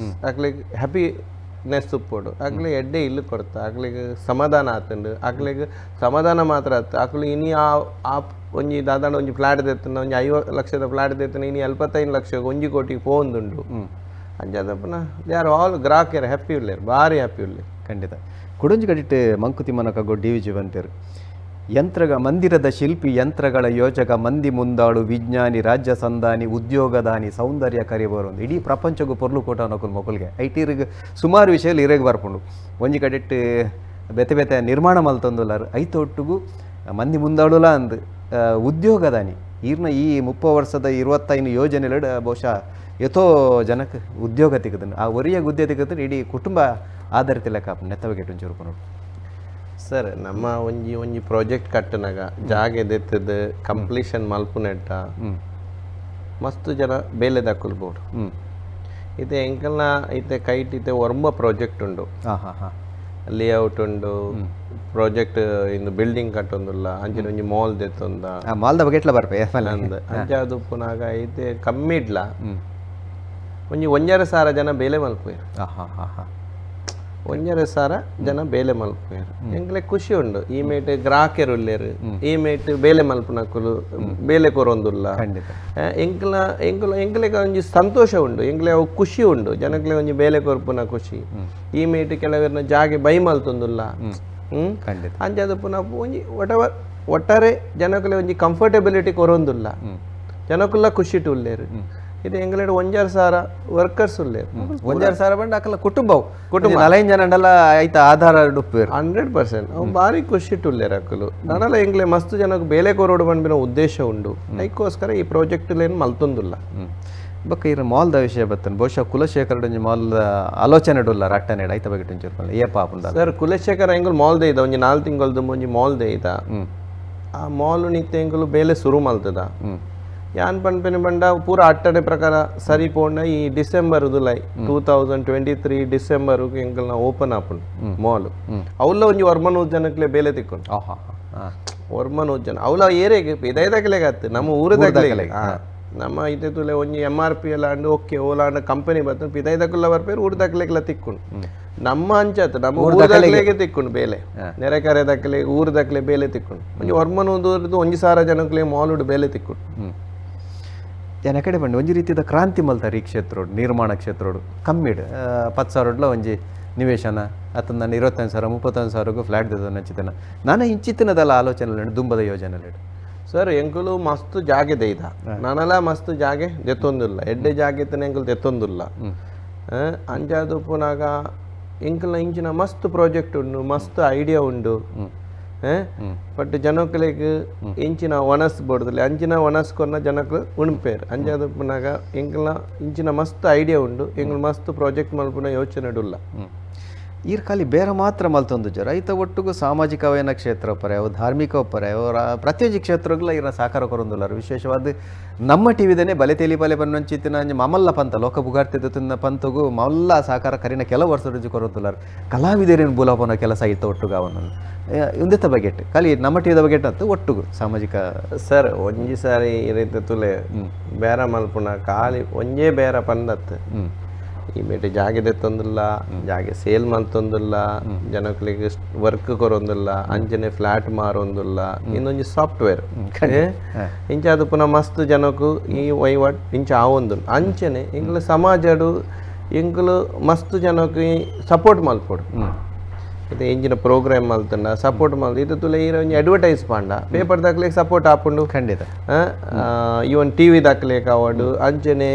ಅಕ್ಲೆಗ್ ಹ್ಯಾಪಿನೆಸ್ ಉಪ್ಪೊಡು. ಅಕ್ಲೆ ಎಡ್ಡೆ ಇಲ್ಲು ಕೊರ್ತಾ ಅಕ್ಲೆಗ್ ಸಮಾಧಾನ ಆತುಂಡು. ಅಕ್ಲೆಗ್ ಸಮಾಧಾನ ಮಾತ್ರ ಆತು, ಅಕ್ಲು ಇನಿ ಆ ಆ ಒಂಜಿ ದಾದಾಂಡ ಒಂಜಿ ಫ್ಲಾಟ್ ದೆತ್ತುಂಡ, ಒಂಜಿ 50 ಲಕ್ಷದ ಫ್ಲಾಟ್ ದೆತ್ತುಂಡ, ಇನಿ 75 ಲಕ್ಷ, 1 ಕೋಟಿಗೆ ಪೋವೊಂದುಂಡು. ಅಂಚಾದಪುನ they are all ಗ್ರಾಹಕರು ಹ್ಯಾಪಿ ಉಲ್ಲೇರು, ಭಾರಿ ಹ್ಯಾಪಿ ಉಲ್ಲೇರು. ಖಂಡಿತ. ಕುಡೊಂಜಿ ಕಡಿಟ್ ಮಂಕುತಿಮ್ಮನ ಕಗ್ಗೊ ಡಿ ವಿ ಬಂತೇರು. ಯಂತ್ರಗ ಮಂದಿರದ ಶಿಲ್ಪಿ, ಯಂತ್ರಗಳ ಯೋಜಕ, ಮಂದಿ ಮುಂದಾಳು, ವಿಜ್ಞಾನಿ, ರಾಜ್ಯ ಸಂಧಾನಿ, ಉದ್ಯೋಗದಾನಿ, ಸೌಂದರ್ಯ ಕರಿಬರು. ಇಡೀ ಪ್ರಪಂಚಗೂ ಪೊರ್ಲು ಕೋಟ ನಕುಲ್ ಮೊಕುಲ್ಗೆ ಐಟಿರಿಗೆ ಸುಮಾರು ವಿಷಯ ಇರೆಗ್ ಬರ್ಪುಂಡು. ಒಂಜಿ ಕಡೆಟ್ ಬೇತೆ ಬೇತೆ ನಿರ್ಮಾಣ ಮಲ್ತೊಂದುಲ್ಲಾರು. ಐತೊಟ್ಟುಗು ಮಂದಿ ಮುಂದಾಳುಲ ಅಂದ್ ಉದ್ಯೋಗದಾನಿ. ಈರ್ನ ಈ 30 ವರ್ಷದ 25 ಯೋಜನೆಲೆಡ್ ಬಹುಶಃ ಎತೋ ಜನಕ್ಕೆ ಉದ್ಯೋಗ ತಿಕ್ಕುದುಂಡು. ಆ ಒರಿಯಾಗ ಉದ್ಯೋಗ ತಿಕ್ಕುದು ಇಡೀ ಕುಟುಂಬ ಆಧಾರಿತ ಲೆಕ್ಕ ನೆತ್ತವಗೆ ಒಂಚೂರು ಪನೊಡು. ಸರ್, ನಮ್ಮ ಒಂಜಿ ಒಂಜಿ ಪ್ರಾಜೆಕ್ಟ್ ಕಟ್ಟನಾಗ ಜಾಗೆ ದೆತ್ತದು ಕಂಪ್ಲೀಷನ್ ಮಲ್ಪುನೆಟ್ಟ ಮಸ್ತ್ ಜನ ಬೇಲೆ ದಕ್ಕುಲ್ ಬೋಡು. ಇತ್ತೆ ಎಂಕಲ್ನ ಇತ್ತೆ ಕೈಟ್ ಇತ್ತೆ ಒರ್ಂಬ ಪ್ರಾಜೆಕ್ಟ್ ಉಂಡು. ಹಾಂ ಹಾಂ ಹಾಂ ಲೇಔಟ್ ಉಂಡು, ಪ್ರಾಜೆಕ್ಟ್ ಇಂದು ಬಿಲ್ಡಿಂಗ್ ಕಟ್ಟೊಂದುಲ್ಲ, ಅಂಚಿನ ಒಂಜಿ ಮಾಲ್ ದೆತ್ತೊಂದ. ಆ ಮಾಲ್ದ ಬಗ್ಗೆ ಎಟ್ಲ ಬರ್ಪೆ. ಅಂದ್ ಅಂಚ ಉಪ್ಪುನಾಗ ಇತ್ತೆ ಕಮ್ಮಿ ಇಡ್ಲ ಒಂಜಿ 1,500 ಜನ ಬೇಲೆ ಮಲ್ಪುವೆರ್. ಹಾಂ ಹಾಂ ಹಾಂ ಹಾಂ 1,500 ಜನ ಬೇಲೆ ಮಲ್ಪುವೆರ್. ಎಂಕ್ಲೆ ಖುಷಿ ಉಂಡು. ಈ ಮೇಟ್ ಗ್ರಾಹಕರು ಉಲ್ಲೇರು, ಈ ಮೇಟ್ ಬೇಲೆ ಮಲ್ಪುನಕುಲು ಬೇಲೆ ಕೊರೊಂದುಲ್ಲ. ಎಂಕ್ಲ ಎಂಕುಲ ಎಂಕ್ಲೆಗ್ ಒಂಜಿ ಸಂತೋಷ ಉಂಡು, ಎಂಕ್ಲೆ ಅವು ಖುಷಿ ಉಂಡು. ಜನಕ್ಲೆ ಒಂಜಿ ಬೇಲೆ ಕೊರ್ಪುನ ಖುಷಿ. ಈ ಮೇಟ್ ಕೆಲವೆರ್ನ ಜಾಗೆ ಬೈ ಮಲ್ತೊಂದುಲ್ಲ. ಅಂಚಾದ್ ಪುನಃ ಒಂಜಿ ಒಟ್ಟಾರೆ ಜನಕ್ಲೆ ಒಂಜಿ ಕಂಫರ್ಟಬಿಲಿಟಿ ಕೊರೊಂದುಲ್ಲ, ಜನಕುಲ್ಲ ಖುಷಿಟ್ ಉಲ್ಲೇರು. ಇದು ಎಂಗ್ಲೆಡ್ ಒಂಜಾರು ಸಾರ ವರ್ಕರ್ಸ್ ಉಲ್ಲೇರು. ಒಂಜಾರು ಸಾರ ಬಂಡ ಅಕಲ ಕುಟುಂಬ ಕುಟುಂಬ ನಲೈನ್ ಜನ ಅಂಡಲ ಐತ ಆಧಾರ ಉಪ್ಪೇರು. 100% ಅವು ಭಾರಿ ಖುಷಿ ಉಲ್ಲೇರು ಅಕಲು. ನನಲ ಎಂಗ್ಲೆ ಮಸ್ತ್ ಜನಕ್ಕೆ ಬೇಲೆ ಕೊರೋಡು ಪನ್ಪಿನ ಉದ್ದೇಶ ಉಂಡು, ಐಕ್ಕೋಸ್ಕರ ಈ ಪ್ರಾಜೆಕ್ಟ್ ಏನು ಮಲ್ತೊಂದುಲ್ಲ. ಬೊಕ್ಕ ಇರ ಮಾಲ್ದ ವಿಷಯ ಬತ್ತನ್, ಬಹುಶಃ ಕುಲಶೇಖರ ಒಂಜಿ ಮಾಲ್ ಆಲೋಚನೆ ಉಲ್ಲ ರಟ್ಟನೆ ಐತ ಬಗ್ಗೆ ಒಂಚೂರು ಪನ್ಲೆ, ಏಪ ಆಪುಂಡ? ಸರ್, ಕುಲಶೇಖರ ಎಂಗುಲು ಮಾಲ್ ಇದ ಒಂಜಿ 4 ತಿಂಗಳದ್ದು ಒಂಜಿ ಮಾಲ್ ಇದ. ಆ ಮಾಲ್ ನಿತ್ಯ ಎಂಗುಲು ಬೇಲೆ ಶುರು ಮಲ್ತದ. ಯಾನ್ ಪನ್ಪಿನ ಬಂಡ ಪೂರ ಅಟ್ಟನೆ ಪ್ರಕಾರ ಸರಿ ಪೋಂಡ ಈ ಡಿಸೆಂಬರ್ ದುಲೈ 2023 ಡಿಸೆಂಬರ್ ಎಂಕಲ್ನ ಓಪನ್ ಆಪುಂಡು ಮಾಲ್. ಅವಲ್ಲ ಒಂಜಿ ವರ್ಮನೂರು ಜನಕ್ಲೆ ಬೇಲೆ ತಿಕ್ಕೊಂಡು. ವರ್ಮನೂರು ಜನ ಅವಲ ಏರಿಯಾಗೆ ಪಿದೈದಕ್ಲೆಗ್ ಆತು, ನಮ್ಮ ಊರದಕ್ಲೆ. ನಮ್ಮ ಇತ್ತೆ ತುಲೆ ಒಂಜಿ M R P ಎಲ್ಲ ಅಂಡ್ ಓಕೆ ಓಲಾ ಅಂಡ್ ಕಂಪನಿ ಬರ್ತದೆ, ಪಿದೈದಕ್ಲೆಲ್ಲ ಬರ್ಪೇರು ಊರದಕ್ಲೆಗ್ಲ ತಿಕ್ಕೊಂಡು. ನಮ್ಮ ಅಂಚಾತು ನಮ್ಮ ಊರದಕ್ಲೆಗೆ ತಿಕ್ಕೊಂಡು ಬೇಲೆ, ನೆರೆಕರೆ ದಕ್ಲೆ ಊರದಕ್ಲೆ ಬೇಲೆ ತಿಕ್ಕೊಂಡು. ಒಂಜಿ ವರ್ಮನೂರು ಒಂಜಿ ಸಾವಿರ ಜನಕ್ಲೆ ಮಾಲುಡು ಬೇಲೆ ತಿಕ್ಕೊಂಡು. ಜನ ಕಡೆ ಬಂದು ಒಂಜಿ ರೀತಿಯ ಕ್ರಾಂತಿ ಮಲ್ತಾರೆ ಈ ಕ್ಷೇತ್ರೋಡು, ನಿರ್ಮಾಣ ಕ್ಷೇತ್ರೋಡು. ಕಮ್ಮಿಡ್ 10 ಸಾವಿರಡ್ಲ ಒಂಜಿ ನಿವೇಶನ ಅತ್ತ ನಾನು 25 ಸಾವಿರ 35 ಸಾವಿರಗೂ ಫ್ಲಾಟ್ ನಚ್ಚಿದ್ದೇನೆ ನಾನು. ಇಂಚಿತ್ತಿನದಲ್ಲ ಆಲೋಚನೆ ದುಂಬದ ಯೋಜನೆ. ಸರ್, ಎಂಕುಲು ಮಸ್ತ್ ಜಾಗೆ ದೈದ, ನನಲ ಮಸ್ತ್ ಜಾಗೆ ದೆತ್ತೊಂದಿಲ್ಲ, ಎಡ್ಡೆ ಜಾಗೆ ಇತ್ತನೆ ಎಂಕುಲು ದೆತ್ತೊಂದಿಲ್ಲ. ಅಂಚಾದ್ ಉಪ್ಪುನಾಗ ಎಂಕಲ್ನ ಇಂಚಿನ ಮಸ್ತ್ ಪ್ರಾಜೆಕ್ಟ್ ಉಂಡು, ಮಸ್ತ್ ಐಡಿಯಾ ಉಂಡು. ಬಟ್ ಜನಕ್ಲೆಗ್ ಇಂಚಿನ ಒಣಸ್ ಬೋಡ್ದಿಲ್ಲ, ಅಂಚಿನ ಒಣಸ್ ಕೊರ್ನ ಜನಕ್ಲು ಉಣ್ಪೇರು. ಅಂಚಾದ್ ಉಪ್ಪುನಾಗ ಎಂಕಲ್ನ ಇಂಚಿನ ಮಸ್ತ್ ಐಡಿಯಾ ಉಂಡು, ಎಂಕುಲು ಮಸ್ತ್ ಪ್ರಾಜೆಕ್ಟ್ ಮಲ್ಪುನ ಯೋಚನೆ ಉಲ್ಲ. ಈರ್ ಖಾಲಿ ಬೇರೆ ಮಾತ್ರ ಮಲ್ತೊಂದು ರೈತ ಒಟ್ಟುಗು ಸಾಮಾಜಿಕವೇನ ಕ್ಷೇತ್ರ ಪರೆ, ಅವು ಧಾರ್ಮಿಕ ಪರೆ, ಅವರ ಪ್ರತಿಯೊಂಜಿ ಕ್ಷೇತ್ರಗಳ ಇರ ಸಹಕಾರ ಕೊರೊಂದುಲ್ಲಾರು. ವಿಶೇಷವಾದ ನಮ್ಮ ಟಿ ವಿದನೆ ಬಲೆ ತೇಲಿ ಬಲೆ ಬನ್ನೊಂಚಿತ್ತಿನ ಅಂಜಿ ಮಮಲ್ಲ ಪಂತ ಲೋಕ ಬುಗಾರ್ತಿದ್ದ ತಿನ್ನ ಪಂತಗು ಮಲ್ಲ ಸಹಕಾರ ಕರಿನ ಕೆಲವು ವರ್ಷ ರುಜು ಕೊರೊಂದುಲ್ಲಾರು. ಕಲಾವಿದರೇನು ಬುಲಾಪನ ಕೆಲಸ ಇತ್ತ ಒಟ್ಟುಗು ಅವನನ್ನು ಒಂದೆತ್ತ ಬಗೆಟ್ ಖಾಲಿ ನಮ್ಮ ಟಿವಿದ ಬಗೆಟ್ ಅಂತ ಒಟ್ಟುಗು ಸಾಮಾಜಿಕ. ಸರ್, ಒಂಜಿ ಸಾರಿ ಈ ರೀತಿ ತುಲೆ ಬೇರ ಮಲ್ಪುನ ಖಾಲಿ ಒಂಜೇ ಬೇರ ಪಂದತ್ತು. ಈ ಮೇಟೆ ಜಾಗೆ ದೆತ್ತೊಂದಿಲ್ಲ, ಜಾಗೆ ಸೇಲ್ ಮಲ್ತೊಂದಿಲ್ಲ, ಜನಕ್ಲೆಗ್ ವರ್ಕ್ ಕೊರೊಂದಿಲ್ಲ, ಅಂಚನೆ ಫ್ಲಾಟ್ ಮಾರೊಂದಿಲ್ಲ, ಇನ್ನೊಂಜಿ ಸಾಫ್ಟ್ವೇರ್ ಇಂಚ ಅದು ಪುನಃ ಮಸ್ತ್ ಜನಕ್ಕೂ ಈ ವಹಿವಾಟ್ ಇಂಚ ಆವೊಂದು. ಅಂಚನೆ ಎಂಕುಲು ಸಮಾಜಡು ಎಂಕುಲು ಮಸ್ತ್ ಜನಕ್ಕೆ ಸಪೋರ್ಟ್ ಮಲ್ಪೊಡು. ಇದು ಎಂಜಿನ ಪ್ರೋಗ್ರಾಮ್ ಮಲ್ತಂಡ ಸಪೋರ್ಟ್ ಮಲ್ತು ಇದು ತುಲೆ ಈರ ಒಂಜಿ ಅಡ್ವರ್ಟೈಸ್ ಪಾಂಡ ಪೇಪರ್ ದಾಖಲೆಗೆ ಸಪೋರ್ಟ್ ಆಪುಂಡು. ಖಂಡಿತ. ಇವನ್ ಟಿ ವಿ ದಾಖಲೆಗೆ ಆವಡು, ಅಂಚನೆ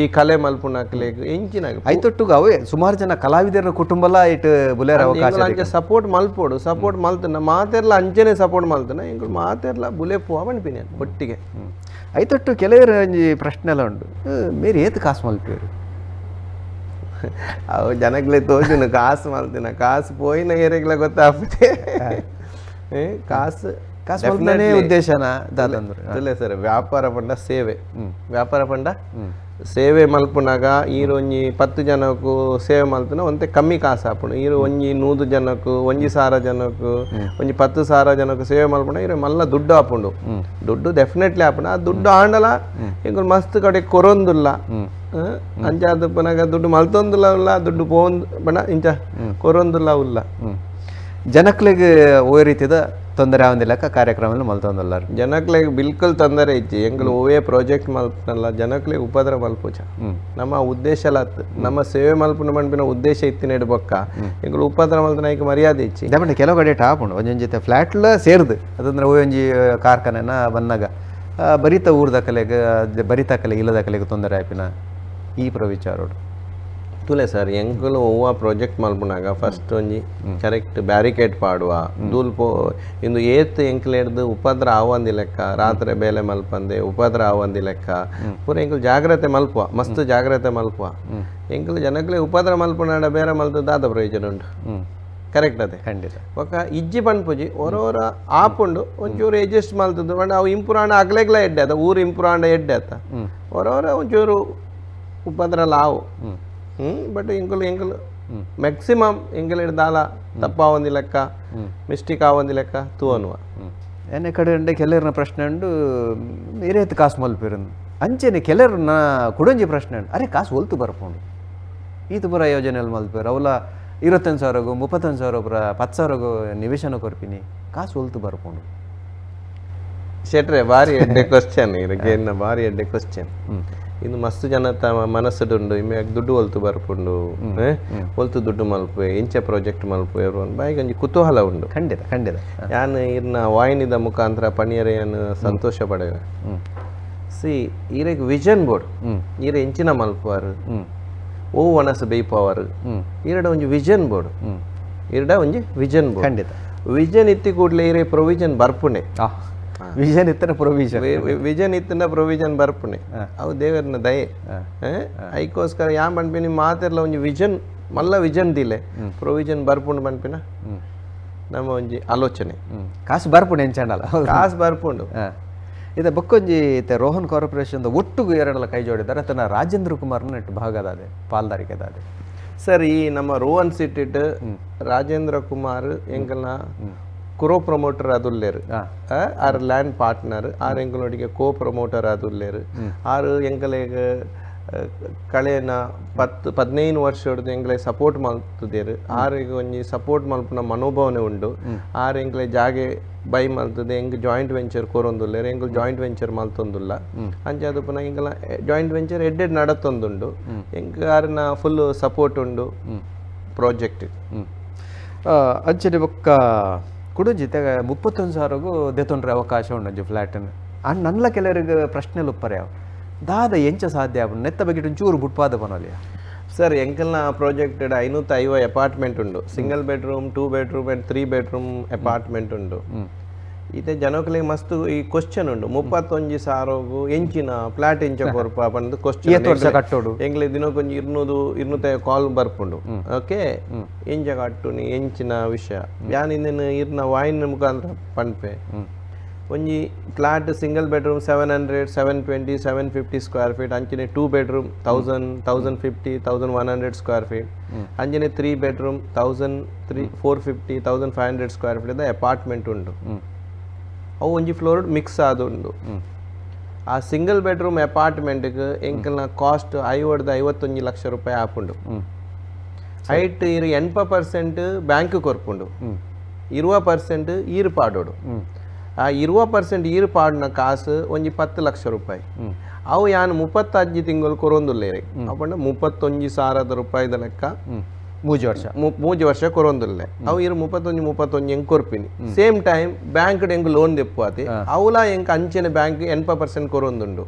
ಈ ಕಲೆ ಮಲ್ಪುನಕ್ಲೆಗ್ ಎಂಚಿನ ಐತೊಟ್ಟುಗು ಅವೇ ಸುಮಾರು ಜನ ಕಲಾವಿದರ ಕುಟುಂಬಲ ಇಟ್ಟು ಬುಲೇರ ಅವಕಾಶ ಅಂಚೆ ಸಪೋರ್ಟ್ ಮಲ್ಪೊಡು. ಸಪೋರ್ಟ್ ಮಲ್ತನ ಮಾತೆರ್ಲ ಅಂಚನೆ ಸಪೋರ್ಟ್ ಮಲ್ತನ ಎಂಕುಲು ಮಾತೆರ್ಲ ಬುಲೆ ಪೋವ ಪನ್ಪಿನಿ ಒಟ್ಟಿಗೆ. ಐತೊಟ್ಟು ಕೆಲವರು ಒಂಜಿ ಪ್ರಶ್ನೆ ಎಲ್ಲ ಉಂಡು, ಮೇರಿ ಏತ್ ಕಾಸು ಮಲ್ಪೇರು? ಅವು ಜನಕ್ಲೆ ತೋಜುನು ಕಾಸು ಮಲ್ತಿನ, ಕಾಸು ಪೋಯಿನ ಏರಿಗ್ಲ ಗೊತ್ತಾಗ್ತದೆ. ಕಾಸು ಕಾಸು ಮಲ್ಪನೇ ಉದ್ದೇಶನ ದಾದಂದ್ರೆ? ತುಲೆ ಸರ್, ವ್ಯಾಪಾರ ಪಂಡ ಸೇವೆ, ವ್ಯಾಪಾರ ಪಂಡ ಸೇವೆ ಮಲ್ಪುನಾಗ ಈರು ಒಂಜಿ 10 ಜನಕ್ಕೂ ಸೇವೆ ಮಲ್ತನ ಒಂತೆ ಕಮ್ಮಿ ಕಾಸು ಆಪುಂಡು. ಈರು ಒಂಜಿ 100 ಜನಕ್ಕೂ ಒಂಜಿ 1000 ಜನಕ್ಕೂ ಒಂಜಿ 10,000 ಜನಕ್ಕೂ ಸೇವೆ ಮಲ್ಪುನ ಈರು ಮಲ್ಲ ದುಡ್ಡು ಆಪುಂಡು. ದುಡ್ಡು ಡೆಫಿನೆಟ್ಲಿ ಆಪುಂಡು. ಆ ದುಡ್ಡು ಆಂಡಲ ಎಂಕುಲು ಮಸ್ತ್ ಕಡೆ ಕೊರೊಂದುಲ್ಲ. ಅಂಚಾದ್ ಪುನಗ ದುಡ್ಡು ಮಲ್ತೊಂದುಲ್ಲ ಉಲ್ಲ, ದುಡ್ಡು ಪೋಂದು ಬಣ ಇಂಚ ಕೊರೊಂದುಲ್ಲ ಉಲ್ಲ. ಜನಕ್ಲೆಗ್ ಒವ್ವೆ ರೀತಿದ ತೊಂದರೆ ಆವಂದಿಲ್ಲಕ್ಕ ಕಾರ್ಯಕ್ರಮ ಮಲ್ತೊಂದುಲ್ಲಾರು. ಜನಕ್ಲೆಗ್ ಬಿಲ್ಕುಲ್ ತೊಂದರೆ ಇಜ್ಜಿ. ಎಂಕುಲು ಒವ್ವೇ ಪ್ರಾಜೆಕ್ಟ್ ಮಲ್ಪನಲ್ಲ ಜನಕ್ಲೆಗ್ ಉಪದ್ರ ಮಲ್ಪುಜ. ನಮ್ಮ ಉದ್ದೇಶ ಅತ್ತ ನಮ್ಮ ಸೇವೆ ಮಲ್ಪುನ ಪನ್ಪಿನ ಉದ್ದೇಶ ಇತ್ತಿನೆಡ್ ಬೊಕ್ಕ ಎಂಕುಲು ಉಪದ್ರ ಮಲ್ತನ ಐಕ್ ಮರ್ಯಾದೆ ಇಜ್ಜಿ. ದಾಪಂಡ ಕೆಲವು ಕಡೆ ಆಪುಂಡು ಒಂಜೊಂಜಿ ಫ್ಲಾಟ್ಲ ಸೇರ್ದು ಅದಂದ್ರೆ ಒಂಜಿ ಕಾರ್ಖಾನೆನ ಬನ್ನಗ ಬರಿತ ಊರ್ದ ಕಲೆಗ್ ಬರಿತ ಕಲೆ ಇಲ್ಲದ ಕಲೆಗ್ ತೊಂದರೆ ಆಪಿನ ಈ ಪ್ರವಿಚಾರೋಡು. ತುಲೆ ಸರ್, ಎಂಕುಲು ಒವ್ವ ಪ್ರಾಜೆಕ್ಟ್ ಮಲ್ಪುನಾಗ ಫಸ್ಟ್ ಒಂಜಿ ಕರೆಕ್ಟ್ ಬ್ಯಾರಿಕೇಡ್ ಪಾಡುವ, ದೂಲ್ ಪೋ ಇಂದು ಏತ್ ಎಂಕ್ಲೆಡ್ದು ಉಪದ್ರ ಆವಂದಿ ಲೆಕ್ಕ, ರಾತ್ರಿ ಬೇಲೆ ಮಲ್ಪಂದೆ ಉಪದ್ರ ಆವಂದಿ ಲೆಕ್ಕ ಪೂರ ಎಂಕುಲು ಜಾಗ್ರತೆ ಮಲ್ಪುವ, ಮಸ್ತ್ ಜಾಗ್ರತೆ ಮಲ್ಪುವ. ಎಂಕುಲು ಜನಕ್ಲೆ ಉಪದ್ರ ಮಲ್ಪುನಾಡ ಬೇರೆ ಮಲ್ತು ದಾದ ಪ್ರಯೋಜನ ಉಂಡು? ಕರೆಕ್ಟ್ ಅದೇ. ಖಂಡಿತ. ಬೊಕ್ಕ ಇಜ್ಜಿ ಪನ್ಪುಜಿ, ಒರ ಆಪುಂಡು ಒಂಚೂರು ಅಡ್ಜಸ್ಟ್ ಮಲ್ತದ್ದು ಪಂಡ ಅವು ಇಂಪ್ರೂವ್ ಆಂಡ ಅಗ್ಲೆಗ್ಲ ಎಡ್ಡೆ ಅದ, ಊರು ಇಂಪ್ರೂವ್ ಆಂಡ ಎಡ್ಡೆ ಅತ್ತ. ಒರ ಒಂಚೂರು ಉಪದ್ರ ಲಾವು. ಬಟ್ ಎಂಕುಲು ಎಂಕುಲು ಮ್ಯಾಕ್ಸಿಮಮ್ ಎಂಕುಲು ದಾಲ ತಪ್ಪಾವಂದಿ ಲೆಕ್ಕ ಮಿಸ್ಟೇಕ್ ಆವಂದಿ ಲೆಕ್ಕ ತೂವನುವ. ಎಣ್ಣೆ ಕಡೆ ಉಂಡೆ ಕೆಲವ್ರನ್ನ ಪ್ರಶ್ನೆ ಉಂಡು ಮೇರೇತ್ ಕಾಸು ಮಲ್ಪಿರಂದು. ಅಂಚೆನೆ ಕೆಲವ್ರನ್ನ ಕುಡೊಂಜಿ ಪ್ರಶ್ನೆ ಉಂಡು, ಅರೆ ಕಾಸು ಒಲ್ತು ಬರ್ಪುಂಡು ಈತ ಪೂರ ಯೋಜನೆಯಲ್ಲಿ ಮಲ್ಪೇರು ಅವಲ 25 ಸಾವಿರಗು 35 ಸಾವಿರ ಪೂರ 10 ಸಾವಿರಗು ನಿವೇಶನ ಕೊರ್ಪಿನಿ, ಕಾಸು ಒಲ್ತು ಬರ್ಪುಂಡು? ಶೆಟ್ರೆ ಭಾರಿ ಎಡ್ಡೆ ಕ್ವಶನ್ ಇದಕ್ಕೆ, ಭಾರಿ ಎಡ್ಡೆ ಕ್ವಶನ್. ಇದು ಮಸ್ತ್ ಜನ ಮನಸ್ಸುಡುಂಡು ಇಮ್ಮೆ ದುಡ್ಡು ಒಲ್ತು ಬರ್ಪುಂಡು, ಒಲ್ತು ದುಡ್ಡು ಮಲ್ಪುವೆ, ಇಂಚ ಪ್ರಾಜೆಕ್ಟ್ ಮಲ್ಪುವೆ ಬಾಯಿಗೆ ಒಂಜಿ ಕುತೂಹಲ ಉಂಡು. ಖಂಡಿತ ಖಂಡಿತ. ಯಾನ್ ಇರ್ನ ವಾಹಿನಿದ ಮುಖಾಂತರ ಪಣಿಯರೆಯನ್ನು ಸಂತೋಷ ಪಡೆವೆ. ಸಿ, ಈರೆಗ್ ವಿಷನ್ ಬೋರ್ಡ್, ಈರೆ ಎಂಚಿನ ಮಲ್ಪುವಾರು, ಓ ವನಸು ಬೇಯ್ಪವರು, ಈರಡ ಒಂಜಿ ವಿಷನ್ ಬೋರ್ಡ್, ಈರಡ ಒಂಜಿ ವಿಷನ್ ಬೋರ್ಡ್. ಖಂಡಿತ. ವಿಷನ್ ಇತ್ತಿ ಕೂಡಲೇ ಈರೆ ಪ್ರೊವಿಷನ್ ಬರ್ಪುಣೆ. ವಿಷನ್ ಇತ್ತನ ಪ್ರೊವಿಷನ್, ವಿಷನ್ ಇತ್ತನ ಪ್ರೊವಿಷನ್ ಬರ್ಪುಣೆ, ಅವು ದೇವರನ ದಯೆ. ಐಕೋಸ್ಕರ ಯಾನ್ ಪನ್ಪಿನಿ ಮಾತೆರ್ಲ ಒಂಜಿ ವಿಷನ್, ಮಲ್ಲ ವಿಷನ್ ದಿಲೆ ಪ್ರೊವಿಷನ್ ಬರ್ಪುಂಡು ಪನ್ಪಿನ ನಮ್ಮ ಒಂಜಿ ಆಲೋಚನೆ. ಕಾಸು ಬರ್ಪುಂಡು ಎಂಚಾಂಡಲ, ಕಾಸು ಬರ್ಪುಂಡು. ಇದು ಬೊಕ್ಕೊಂಜಿ ಇತ್ತೆ ರೋಹನ್ ಕಾರ್ಪೊರೇಷನ್ ಒಟ್ಟುಗು ಎರಡಲ ಕೈ ಜೋಡಿದ್ದಾರೆ, ತನ್ನ ರಾಜೇಂದ್ರ ಕುಮಾರ್ ನೆಟ್ ಭಾಗದಾದೆ ಪಾಲ್ದಾರಿಕೆದಾದೆ. ಸರ್, ಈ ನಮ್ಮ ರೋಹನ್ ಸಿಟಿಟ್ ರಾಜೇಂದ್ರ ಕುಮಾರ್ ಎಂಕಲ್ನ ಕ್ರೋ ಪ್ರಮೋಟರ್ ಆದುಲ್ಲೇರು, ಆರ್ ಲ್ಯಾಂಡ್ ಪಾರ್ಟ್ನರ್, ಆರ್ ಎಂಕಲೊಟ್ಟಿಗೆ ಕೋ ಪ್ರಮೋಟರ್ ಆದುಲ್ಲೇರು. ಆರ್ ಎಂಕಲೆಗ್ ಕಳೆನ 10-15 ವರ್ಷ ಎಂಕಲೆ ಸಪೋರ್ಟ್ ಮಲ್ತದೇರು. ಆರಿಗೆ ಒಂಜಿ ಸಪೋರ್ಟ್ ಮಲ್ಪುನ ಮನೋಭಾವನೆ ಉಂಡು. ಆರ್ ಎಂಕಲೆ ಜಾಗೆ ಬೈ ಮಲ್ತದೆ ಎಂಕ್ ಜಾಯಿಂಟ್ ವೆಂಚರ್ ಕೊರೊಂದುಲ್ಲೇರು, ಎಂಕುಲು ಜಾಯಿಂಟ್ ವೆಂಚರ್ ಮಲ್ತೊಂದುಲ್ಲ. ಅಂಚ ಅದು ಪುನಃ ಎಂಕಲ ಜಾಯಿಂಟ್ ವೆಂಚರ್ ಎಡ್ಡೆಡ್ ನಡತೊಂದುಂಡು. ಎಂಕ್ ಆರ್ನ ಫುಲ್ ಸಪೋರ್ಟ್ ಉಂಡು ಪ್ರಾಜೆಕ್ಟ್. ಅಂಚನೆ ಬೊಕ್ಕ ಕುಡೊಂಜಿ 31 ಸಾವಿರಗೂ ದೆತೊಂಡ್ರೆ ಅವಕಾಶ ಉಂಡು ಒಂಜಿ ಫ್ಲಾಟನ್ನು. ಅಂಡ್ ನನ್ಲ ಕೆಲವರಿಗೆ ಪ್ರಶ್ನೆಲು ಉಪ್ಪರೆ ಅವು ದಾದ ಎಂಚ ಸಾಧ್ಯ ಆಪುಂಡು ನೆತ್ತ ಬಗ್ಗೆ ಒಂಚೂರು ಬುಟ್ಪಾದ ಪನೊಲಿಯ. ಸರ್, ಎಂಕಲ್ನ ಪ್ರಾಜೆಕ್ಟ್ 550 ಅಪಾರ್ಟ್ಮೆಂಟ್ ಉಂಡು. Single bedroom, 2 bedroom and 3 bedroom apartment ಉಂಡು. ಇತ್ತೆ ಜನಕ್ಲೆಗ್ ಮಸ್ತ್ ಈ ಕ್ವಶನ್ ಉಂಡು, 31 ಸಾವಿರಗು ಎಂಚಿನ ಫ್ಲಾಟ್ ಎಂಚ ಕೊರ್ಪ ಪಂದ್ ಕ್ವಶನ್. ಏತ್ ವರ್ಷ ಕಟ್ಟೋಡು? ಎಂಕ್ಲೆ ದಿನಕ್ಕೊಂಜಿ 200-250 ಕಾಲ್ ಬರ್ಪುಂಡು. ಓಕೆ, ಎಂಚ ಕಟ್ಟುನಿ ಎಂಚಿನ ವಿಷಯ ಯಾನ್ ಇಂದೆನ್ ಇರ್ನ ವಾಯಿನ ಮುಖಾಂತರ ಪನ್ಪೆ. ಒಂಜಿ flat single bedroom 700, 720, 750 square feet, ಅಂಚನೆ 2 bedroom 1000, 1050, 1100 square feet, ಅಂಚನೆ 3 bedroom 1000, 3, 450, 1500 square feet apartment ಉಂಡು. ಅವು ಒಂಜಿ ಫ್ಲೋರ್ ಮಿಕ್ಸ್ ಆದುಂಡು. ಆ ಸಿಂಗಲ್ ಬೆಡ್ರೂಮ್ ಅಪಾರ್ಟ್ಮೆಂಟ್ಗೆ ಎಂಕಲ್ನ ಕಾಸ್ಟ್ 50 51 ಲಕ್ಷ ರೂಪಾಯಿ ಆಪುಂಡು. ಹೈಟ್ ಇರು 80% ಬ್ಯಾಂಕ್ ಕೊರ್ಪುಂಡು, 20% ಈರು ಪಾಡೋಡು. ಆ 20% ಈರು ಪಾಡಿನ ಕಾಸು ಒಂಜಿ 10 ಲಕ್ಷ ರೂಪಾಯಿ. ಅವು ಯಾನ್ 35 ತಿಂಗಳು ಕೊರೊಂದುಲ್ಲೇರೆ, ಅಪ್ಪಂಡ 31 ಸಾವಿರದ ರೂಪಾಯಿದ ಲೆಕ್ಕ. ಮೂಜಿ ವರ್ಷ, ಮೂಜಿ ವರ್ಷ ಕೊರೊಂದುಲ್ಲೆ. ಅವು ಇರು 31 31 ಎಂಕ್ ಕೊರ್ಪಿನಿ. ಸೇಮ್ ಟೈಮ್ ಬ್ಯಾಂಕ್ ಎಂಕ್ ಲೋನ್ ದೆಪ್ಪುವಾತಿ, ಅವುಲ ಎಂಕ್ ಅಂಚನೆ ಬ್ಯಾಂಕ್ 80% ಕೊರೊಂದುಂಡು.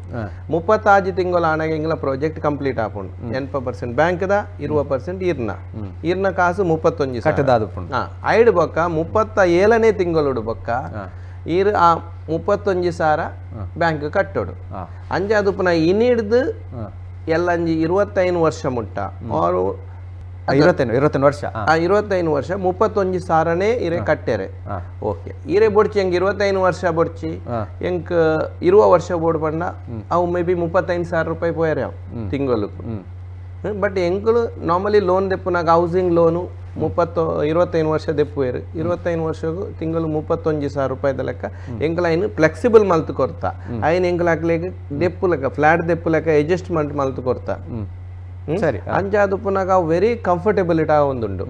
36 ತಿಂಗಳು ಆನಾಗ ಎಂಗ್ಲ ಪ್ರಾಜೆಕ್ಟ್ ಕಂಪ್ಲೀಟ್ ಆಪುಂಡು. 80% ಬ್ಯಾಂಕ್ದ, 20% ಇರ್ನ, ಇರ್ನ ಕಾಸು 31 ಕಟ್ಟದಾದುಪ್ಪುಂಡು. ಐಡು ಬೊಕ್ಕ 37ನೇ ತಿಂಗಳು ಬೊಕ್ಕ ಈರ್ ಆ 31 ಸಾವಿರ ಬ್ಯಾಂಕ್ ಕಟ್ಟೋಡು. ಅಂಚ ಅದು ಪುನಃ ಇನ್ನಿಡ್ದು ಎಲ್ಲಂಜಿ 25 ವರ್ಷ ಮುಟ್ಟ ಅವರು 25 ವರ್ಷ. ಆ 25 ವರ್ಷ 31 ಸಾವಿರನೇ ಇರೆ ಕಟ್ಟೆರೆ. ಓಕೆ, ಇರೆ ಬೊಡ್ಚಿ ಎಂಕ್ 25 ವರ್ಷ ಬೊಡ್ಚಿ, ಎಂಕ್ ಇರುವ ವರ್ಷ ಬೋರ್ಡ್ ಪಂಡ ಅವು ಮೇ ಬಿ 35 ಸಾವಿರ ರೂಪಾಯಿ ಪೋಯರೆ ಅವು ತಿಂಗಳು. ಬಟ್ ಎಂಕುಲು ನಾರ್ಮಲಿ ಲೋನ್ ದೆಪ್ಪುನಾಗ ಹೌಸಿಂಗ್ ಲೋನು 25 ವರ್ಷ ದೆಪ್ಪುವೇರು. 25 ವರ್ಷಗೂ ತಿಂಗಳು 31 ಸಾವಿರ ರೂಪಾಯಿದ ಲೆಕ್ಕ ಎಂಕುಲು ಐನು ಫ್ಲೆಕ್ಸಿಬಲ್ ಮಲ್ತು ಕೊರ್ತಾ. ಐನ್ ಎಂಕುಲು ಅಕ್ಲೆಗ್ ದೆಪ್ಪು ಲೆಕ್ಕ, ಫ್ಲಾಟ್ ದೆಪ್ಪು ಲೆಕ್ಕ ಅಡ್ಜಸ್ಟ್ಮೆಂಟ್ ಮಲ್ತು ಕೊರ್ತಾ. ಸರಿ. ಅಂಚಾದ್ ಉಪ್ಪುನಾಗ ಅವು ವೆರಿ ಕಂಫರ್ಟೇಬಲ್ ಇಟ ಒಂದುಂಡು.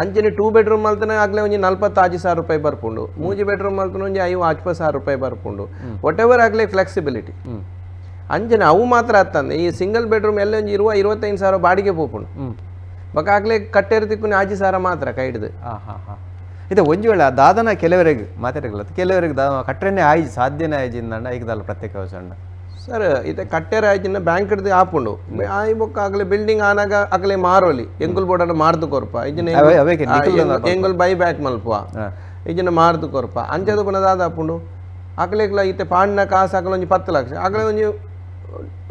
ಅಂಚನೆ 2 ಬೆಡ್ರೂಮ್ ಮಲ್ತನ ಆಗ್ಲೇ ಒಂಜಿ 45 ಸಾವಿರ ರೂಪಾಯಿ ಬರ್ಪುಂಡು. ಮೂಜಿ ಬೆಡ್ರೂಮ್ ಮಲ್ತನ ಒಂಜಿ 50 ಸಾವಿರ ರೂಪಾಯಿ ಬರ್ಪುಂಡು. What ever ಆಗ್ಲೇ ಫ್ಲೆಕ್ಸಿಬಿಲಿಟಿ. ಅಂಚನೆ ಅವು ಮಾತ್ರ ಅತ್ತಂದೆ ಈ ಸಿಂಗಲ್ ಬೆಡ್ರೂಮ್ ಎಲ್ಲ ಒಂಜಿ 25 ಸಾವಿರ ಬಾಡಿಗೆ ಪೋಪುಂಡು. ಬೊಕ ಆಗ್ಲೇ ಕಟ್ಟೆರ್ ತಿಕ್ಕುನಿ 5 ಸಾವಿರ ಮಾತ್ರ ಕೈ ಹಿಡ್ದು. ಇದು ಒಂಜಿ ವೇಳೆ ದಾದನ ಕೆಲವರೆಗೆ ಮಾತಾಡಲ್ಲ, ಕೆಲವರಿಗೆ ಕಟ್ಟರೆನೇ ಆಯ್ಜಿ ಸಾಧ್ಯನೇ ಆಯ್ಜಿ ಇಂದಂಡ ಈಗದಲ್ಲ ಪ್ರತ್ಯೇಕ ಅವಸಂಡ. ಸರ್, ಇತ್ತೆ ಕಟ್ಟೆರ ಆಯ್ಜಿನ ಬ್ಯಾಂಕ್ ಹಿಡ್ದು ಆಪುಂಡು. ಆಯ್ ಬೊಕ್ಕ ಆಗಲೇ ಬಿಲ್ಡಿಂಗ್ ಆನಾಗ ಆಗಲೇ ಮಾರೋಲಿ, ಎಂಕುಲ್ ಬೋರ್ಡನ್ನು ಮಾರ್ದು ಕೊರ್ಪ ಇಜ್ಜಿನ ಎಂಕುಲ್ ಬೈ ಬ್ಯಾಕ್ ಮಲ್ಪುವ ಇಜ್ಜಿನ ಮಾರ್ದು ಕೊರ್ಪ. ಅಂಚದ ಪುನಃ ದಾದ ಆಪುಂಡು, ಅಕ್ಲೆಗ್ಲ ಇತ್ತೆ ಪಾಂಡ್ನ ಕಾಸು ಆಗಲ ಒಂಜಿ 10 ಲಕ್ಷ ಆಗಲೇ ಒಂಜಿ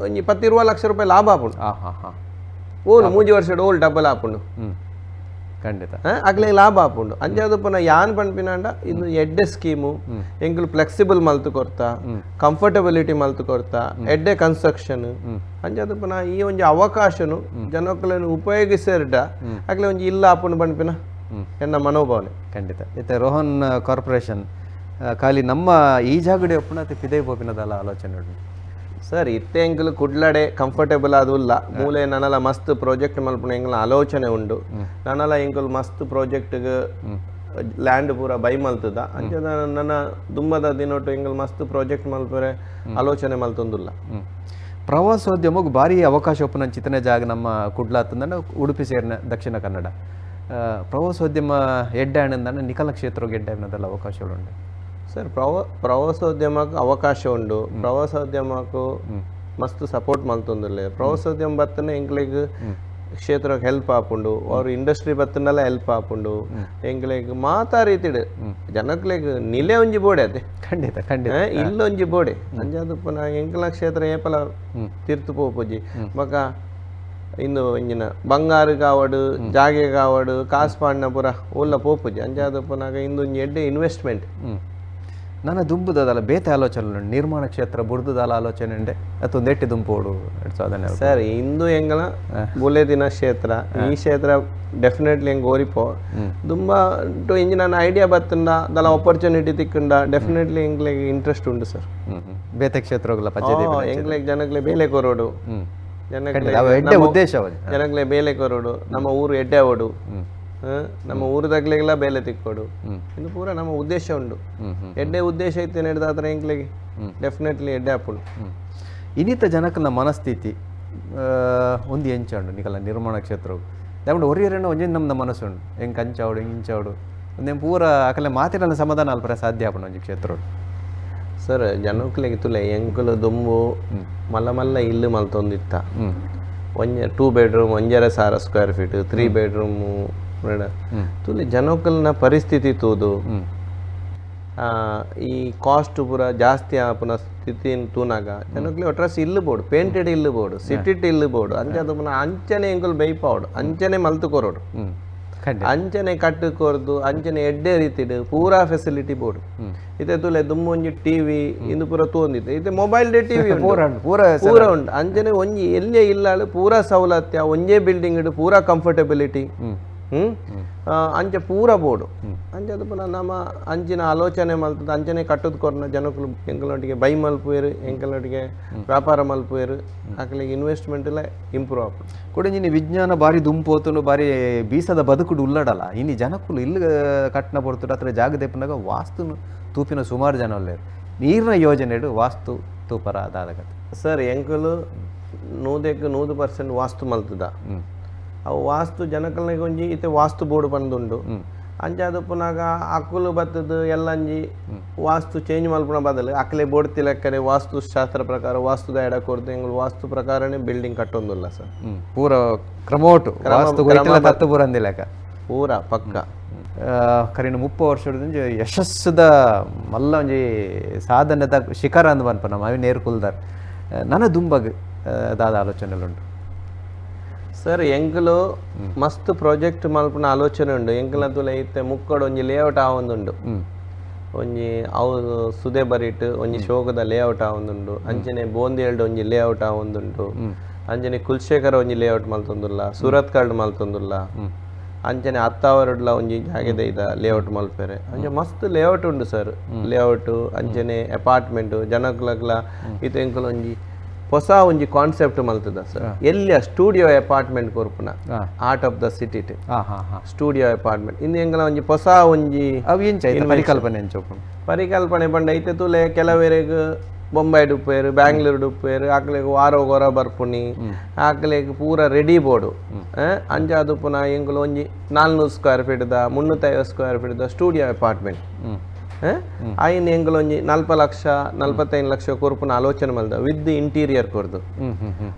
ಒಂಜಿ 10-20 ಲಕ್ಷ ರೂಪಾಯಿ ಲಾಭ ಆಪುಂಡು. ಓಲು ಮೂಜಿ ವರ್ಷ ಓಲ್ ಡಬಲ್ ಆಪುಂಡು. ಖಂಡಿತ ಅಕ್ಲೆಗ್ ಲಾಭ ಆಪುಂಡು. ಅಂಚಾದ್ ಪುನಃ ಯಾನ್ ಪನ್ಪಿನಾಂಡ ಇದು ಎಡ್ಡೆ ಸ್ಕೀಮು, ಎಂಕುಲು ಫ್ಲೆಕ್ಸಿಬಲ್ ಮಲ್ತು ಕೊರ್ತಾ, ಕಂಫರ್ಟಬಿಲಿಟಿ ಮಲ್ತು ಕೊರ್ತಾ, ಎಡ್ಡೆ ಕನ್ಸ್ಟ್ರಕ್ಷನ್. ಅಂಚಾದ್ ಪುನಃ ಈ ಒಂಜಿ ಅವಕಾಶನು ಜನಕ್ಕುಲೆನ್ ಉಪಯೋಗಿಸರ್ಡ ಅಕ್ಲೆ ಒಂಜಿ ಇಲ್ಲ ಆಪುಂಡು ಪನ್ಪಿನ ಎನ್ನ ಮನೋಭಾವನೆ. ಖಂಡಿತ. ಇತ್ತೆ ರೋಹನ್ ಕಾರ್ಪೊರೇಷನ್ ಖಾಲಿ ನಮ್ಮ ಈ ಜಾಗಡೆ ಒಪ್ಪುನ ಅತ್ತೆ ಪಿದೈ ಪೋಪಿನದಲ್ಲ ಆಲೋಚನೆ ಉಂಡು. ಸರ್, ಇತ್ತೆ ಎಂಕುಲು ಕುಡ್ಲಡೆ ಕಂಫರ್ಟೇಬಲ್ ಆದುಲ್ಲ. ಮೂಲೆ ನನಲ ಮಸ್ತ್ ಪ್ರಾಜೆಕ್ಟ್ ಮಲ್ಪುನ ಎಂಕಲ್ನ ಆಲೋಚನೆ ಉಂಡು. ನನಲ ಎಂಕುಲು ಮಸ್ತ್ ಪ್ರಾಜೆಕ್ಟ್ಗ್ ಲ್ಯಾಂಡ್ ಪೂರ ಬೈ ಮಲ್ತದ. ಅಂಚದ ನನ್ನ ದುಮ್ಮದ ದಿನೊಟ್ಟು ಎಂಕುಲು ಮಸ್ತ್ ಪ್ರಾಜೆಕ್ಟ್ ಮಲ್ಪರೆ ಆಲೋಚನೆ ಮಲ್ತೊಂದುಲ್ಲ. ಪ್ರವಾಸೋದ್ಯಮಗ್ ಭಾರಿ ಅವಕಾಶ ಉಪ್ಪುನ ಚಿತನೆ ಜಾಗ ನಮ್ಮ ಕುಡ್ಲ ಅಂತಂದ್ರೆ ಉಡುಪಿ ಸೇರಿನ ದಕ್ಷಿಣ ಕನ್ನಡ. ಪ್ರವಾಸೋದ್ಯಮ ಎಡ್ಡೆ ಆನಂದನ ನಿಕಲ ಕ್ಷೇತ್ರಕ್ಕೆ ಎಡ್ಡೆ ಅನ್ನೋದೆಲ್ಲ ಅವಕಾಶಗಳು ಉಂಟು. ಸರ್ ಪ್ರವಾಸೋದ್ಯಮಕ್ಕೆ ಅವಕಾಶ ಉಂಡು ಪ್ರವಾಸೋದ್ಯಮಕ್ಕೂ ಮಸ್ತ್ ಸಪೋರ್ಟ್ ಮಲ್ತೊಂದುಲ್ಲೆ ಪ್ರವಾಸೋದ್ಯಮ ಬತ್ತನೆ ಎಂಕ್ಲೆಗ್ ಕ್ಷೇತ್ರಕ್ಕೆ ಹೆಲ್ಪ್ ಆಪುಂಡು ಅವ್ರ ಇಂಡಸ್ಟ್ರಿ ಬತ್ತನಲ್ಲ ಹೆಲ್ಪ್ ಆಪುಂಡು ಎಂಕ್ಲೆಗ್ ಮಾತಾ ರೀತಿಡ್ ಜನಕ್ಲೆಗ್ ನಿಲೆ ಒಂಜಿ ಬೋಡೆ ಅದೇ ಖಂಡಿತ ಖಂಡಿತ ಇಲ್ಲೊಂಜಿ ಬೋಡೆ ಅಂಜಾದ ಪುನಃ ಎಂಕ್ಲ ಕ್ಷೇತ್ರ ಏಪಲ ತೀರ್ತು ಪೋಪುಜಿ ಬೊಕ ಇಂದು ಒಂಜಿನ ಬಂಗಾರು ಕಾವಡು ಜಾಗೆ ಕಾವಡು ಕಾಸು ಪಾಂಡ್ನ ಪೂರ ಉಲ್ಲ ಪೋಪುಜಿ ಅಂಜಾದ ಪುನಃ ಇಂದು ಒಂಜಿ ಎಡ್ಡೆ ಇನ್ವೆಸ್ಟ್ಮೆಂಟ್. ನನ್ನ ದುಂಬುದಲ್ಲ ಬೇತೆ ಆಲೋಚನೆ ನಿರ್ಮಾಣ ಕ್ಷೇತ್ರ ಬುರ್ದುದಾಲ ಆಲೋಚನೆ ಉಂಡೆ ಅಥವಾ ಒಂದೆಟ್ಟಿ ದುಂಪೋಡು ಸಾಧನೆ. ಸರ್ ಇಂದು ಎಂಗಲ ಬುಲೆದಿನ ಕ್ಷೇತ್ರ ಈ ಕ್ಷೇತ್ರ ಡೆಫಿನೆಟ್ಲಿ ಎಂಗ್ ಓರಿಪೋ ದುಂಬ ಇಂಜಿನ ಐಡಿಯಾ ಬತ್ತಂಡ ದಲ ಆಪರ್ಚುನಿಟಿ ತಿಕ್ಕಂಡ ಡೆಫಿನೆಟ್ಲಿ ಎಂಗ್ಲೆಗ್ ಇಂಟ್ರೆಸ್ಟ್ ಉಂಡು ಸರ್. ಬೇತೆ ಕ್ಷೇತ್ರಗಳ ಎಂಗ್ಲೆಗ್ ಜನಕ್ಲೆ ಬೇಲೆ ಕೊರೋಡು ಜನಕ್ಲೆ ಉದ್ದೇಶ ಜನಕ್ಲೆ ಬೇಲೆ ಕೊರೋಡು ನಮ್ಮ ಊರು ಎಡ್ಡೆ ಅವಡು ನಮ್ಮ ಊರು ತಗ್ಲಿಗೆಲ್ಲ ಬೇಲೆ ತಿಕ್ಕೋಡು ಇದು ಪೂರ ನಮ್ಮ ಉದ್ದೇಶ ಉಂಡು ಎಡ್ಡೆ ಉದ್ದೇಶ ಇತ್ತು ನಡೆದಾತ್ರ ಎಂಕ್ಲೆಗೆ ಡೆಫಿನೆಟ್ಲಿ ಎಡ್ಡೆ ಆಪುಂಡು. ಇನ್ನಿತ ಜನಕ್ಕನ ಮನಸ್ಥಿತಿ ಒಂದು ಎಂಚಾಂಡು ನಿಕಲ ನಿರ್ಮಾಣ ಕ್ಷೇತ್ರವು ದಾಮಂಡು ಒರಿಯರನ್ನ ಒಂಜಿ ನಮ್ಮ ಮನಸ್ಸುಂಡು ಹೆಂಗೆ ಕಂಚಾವಡು ಹೆಂಗೆ ಇಂಚಾವಡು ಒಂದೇನು ಪೂರ ಅಕಲೆ ಮಾತಿನ ಸಮಾಧಾನ ಅಲ್ಪರ ಸಾಧ್ಯ ಆಪುಂಡು ಒಂಜಿ ಕ್ಷೇತ್ರ. ಸರ್ ಜನಕ್ಲೆಗೆ ತುಲೆ ಎಂಕುಲು ದುಂಬು ಮಲ್ಲ ಮಲ್ಲ ಇಲ್ಲು ಮಲ್ತೊಂದಿತ್ತ ಒಂಜಿ 2 ಬೆಡ್ರೂಮ್ 1.5 ಸ್ಕ್ವೇರ್ ಫೀಟ್ 3 ಬೆಡ್ರೂಮು ತುಲೆ ಜನಕ್ಕಲ್ನ ಪರಿಸ್ಥಿತಿ ತೂದು ಈ ಕಾಸ್ಟ್ ಪೂರ ಜಾಸ್ತಿ ಆಪುನ ಸ್ಥಿತಿ ತೂನಾಗ ಜನಕ್ಲೆ ಒಟ್ರಾಸಿ ಇಲ್ಲು ಬೋಡು ಪೇಂಟೆಡ್ ಇಲ್ಲು ಬೋಡು ಸಿಟಿಟ್ ಇಲ್ಲು ಬೋಡು ಅಂಚಾದ ಪುನಃ ಅಂಚನೆ ಎಂಕುಲು ಬೈಪಾವಡು ಅಂಚನೆ ಮಲ್ತು ಕೊರೋಡು ಅಂಚನೆ ಕಟ್ಟು ಕೊರ್ದು ಅಂಚನೆ ಎಡ್ಡೆ ರೀತಿಡ್ ಪೂರಾ ಫೆಸಿಲಿಟಿ ಬೋಡು ಇತ್ತೆ ತುಲೆ ದುಂಬು ಒಂಜಿ ಟಿವಿ ಇಂದು ಪೂರ ತೂಂದಿತ್ತೆ ಇತ್ತೆ ಮೊಬೈಲ್ ಡೆ ಟಿವಿ ಪೂರ ಪೂರ ಉಂಡು ಅಂಚನೆ ಒಂಜಿ ಎಲ್ಲೇ ಇಲ್ಲಾಳು ಪೂರಾ ಸವಲತ್ಯ ಒಂಜೇ ಬಿಲ್ಡಿಂಗ್ ಇಡು ಪೂರಾ ಕಂಫರ್ಟಬಿಲಿಟಿ ಅಂಚೆ ಪೂರ ಬೋಡು ಅಂಚೆ ಅದು ಪುನಃ ನಮ್ಮ ಅಂಚಿನ ಆಲೋಚನೆ ಮಲ್ತದ ಅಂಚನೆ ಕಟ್ಟದ ಕೊರ್ನ ಜನಕ್ಕಲು ಎಂಕಲೊಟ್ಟಿಗೆ ಬೈ ಮಲ್ಪುವೆರು ಎಂಕಲೊಟ್ಟಿಗೆ ವ್ಯಾಪಾರ ಮಲ್ಪುವೆರು ಅಕ್ಲೆಗ್ ಇನ್ವೆಸ್ಟ್ಮೆಂಟ್ ಎಲ್ಲ ಇಂಪ್ರೂವ್ ಆಪುಂಡು. ಕೊಡಂಜಿನಿ ವಿಜ್ಞಾನ ಬಾರಿ ದುಂಪೋತುನು ಬಾರಿ ಬೀಸದ ಬದುಕುಡು ಉಲ್ಲಡಲ್ಲ ಇನ್ನು ಜನಕ್ಕುಲು ಇಲ್ಲಿ ಕಟ್ಟನ ಪೊರ್ತುಡು ಅತ್ರ ಜಾಗ ದೆಪ್ಪನಾಗ ವಾಸ್ತುನು ತೂಪಿನ ಸುಮಾರು ಜನ ಉಲ್ಲೇರು ನೀರಿನ ಯೋಜನೆಡು ವಾಸ್ತು ತೂಪರ ಅದಾದ. ಸರ್ ಎಂಕುಲು 100% ವಾಸ್ತು ಮಲ್ತದ ಅವು ವಾಸ್ತು ಜನಕಲ್ನಿಗೆ ಒಂಜಿ ಇತ್ತೆ ವಾಸ್ತು ಬೋರ್ಡ್ ಪಂದುಂಡು ಅಂಚಾದ ಪುನಗ ಅಕ್ಕುಲು ಬತ್ತದು ಎಲ್ಲಂಜಿ ವಾಸ್ತು ಚೇಂಜ್ ಮಲ್ಪುನ ಬದಲು ಅಕ್ಲೆ ಬೋರ್ಡ್ ತಿಲಕ್ಕನೆ ವಾಸ್ತು ಶಾಸ್ತ್ರ ಪ್ರಕಾರ ವಾಸ್ತುದ ಎಡ ಕೊರ್ದು ಎಂಗಳು ವಾಸ್ತು ಪ್ರಕಾರನೇ ಬಿಲ್ಡಿಂಗ್ ಕಟ್ಟೊಂದುಲ್ಲ ಸರ್. ಪೂರ ಕ್ರಮೋಟು ವಾಸ್ತು ತತ್ತು ಪೂರ ಅಂದಿಲಕ ಪೂರ ಪಕ್ಕ. ಕರಿನ 30 ವರ್ಷದ ಯಶಸ್ಸುದ ಮಲ್ಲ ಒಂಜಿ ಸಾಧನೆದ ಶಿಖರ ಅಂದ್ ಪನ್ಪ ನಮ್ಮ ಅವಿ ನೇರು ಕುಲ್ದಾರ್ ನನ್ನ ದುಂಬಗ್ ದಾದ ಆಲೋಚನೆಲುಂಡು. ಸರ್ ಎಂಕುಲು ಮಸ್ತ್ ಪ್ರಾಜೆಕ್ಟ್ ಮಲ್ಪುನ ಆಲೋಚನೆ ಉಂಡು ಎಂಕುಲ ತುಲೆ ಇತ್ತೆ ಮುಕ್ಕಡ್ ಒಂಜಿ ಲೇಔಟ್ ಆವೊಂದುಂಡು ಒಂಜಿ ಅವು ಸುದೆ ಬರಿಟ್ ಒಂಜಿ ಶೋಕದ ಲೇಔಟ್ ಆವೊಂದುಂಡು ಅಂಚನೆ ಬೋಂದೇಲ್ಡ್ ಒಂಜಿ ಲೇಔಟ್ ಆವೊಂದುಂಡು ಅಂಚನೆ ಕುಲ್ಶೇಖರ ಒಂಜಿ ಲೇಔಟ್ ಮಲ್ತೊಂದುಲ್ಲ ಸೂರತ್ ಕಾರ್ಡ್ ಮಲ್ತೊಂದುಲ್ಲ ಅಂಚನೆ ಅತ್ತಾವರಡ್ಲ ಒಂಜಿ ಜಾಗೆದ ಇದ ಲೇಔಟ್ ಮಲ್ಪೆರೆ ಅಂಚೆ ಮಸ್ತ್ ಲೇಔಟ್ ಉಂಡು ಸರ್. ಲೇಔಟ್ ಅಂಚನೆ ಅಪಾರ್ಟ್ಮೆಂಟ್ ಜನಕ್ಲಗ್ಲ ಇತ್ತೆ ಎಂಕುಲು ಒಂಜಿ ಹೊಸ ಒಂಜಿ ಕಾನ್ಸೆಪ್ಟ್ ಮಲ್ತದ ಸರ್ ಎಲ್ಲಿಯ ಸ್ಟೂಡಿಯೋ ಅಪಾರ್ಟ್ಮೆಂಟ್ ಕೊರ್ಪುನ art of the city studio apartment ಇಂದು ಎಂಕಲ ಒಂಜಿ ಹೊಸ ಒಂಜಿ ಪರಿಕಲ್ಪನೆ ಪರಿಕಲ್ಪನೆ ಪಂಡ ಇತ್ತೆ ತುಲೆ ಕೆಲವರೆಗ್ ಬೊಂಬಾಯಿ ಉಪ್ಪೇರು ಬ್ಯಾಂಗ್ಳೂರ್ ಉಪ್ಪೇರು ಆಕಲೆಗ್ ವಾರೋ ಗೊರ ಬರ್ಪುನಿ ಆಕಲೆಗ್ ಪೂರ ರೆಡಿ ಬೋರ್ಡು ಅಂಚಾದ್ ಪುನಃ ಎಂಕುಲು ಒಂಜಿ 400 ಸ್ಕ್ವೇರ್ ಫೀಟ್ದ 350 ಸ್ಕ್ವೇರ್ ಫೀಟ್ದ ಸ್ಟೂಡಿಯೋ ಅಪಾರ್ಟ್ಮೆಂಟ್ ಆಯಿನ ಎಂಕುಲು ಒಂಜಿ 40 ಲಕ್ಷ 45 ಲಕ್ಷ ಕೊರ್ಪುನ ಆಲೋಚನೆ ಮಲ್ದ ವಿತ್ ಇಂಟೀರಿಯರ್ ಕೊರ್ದು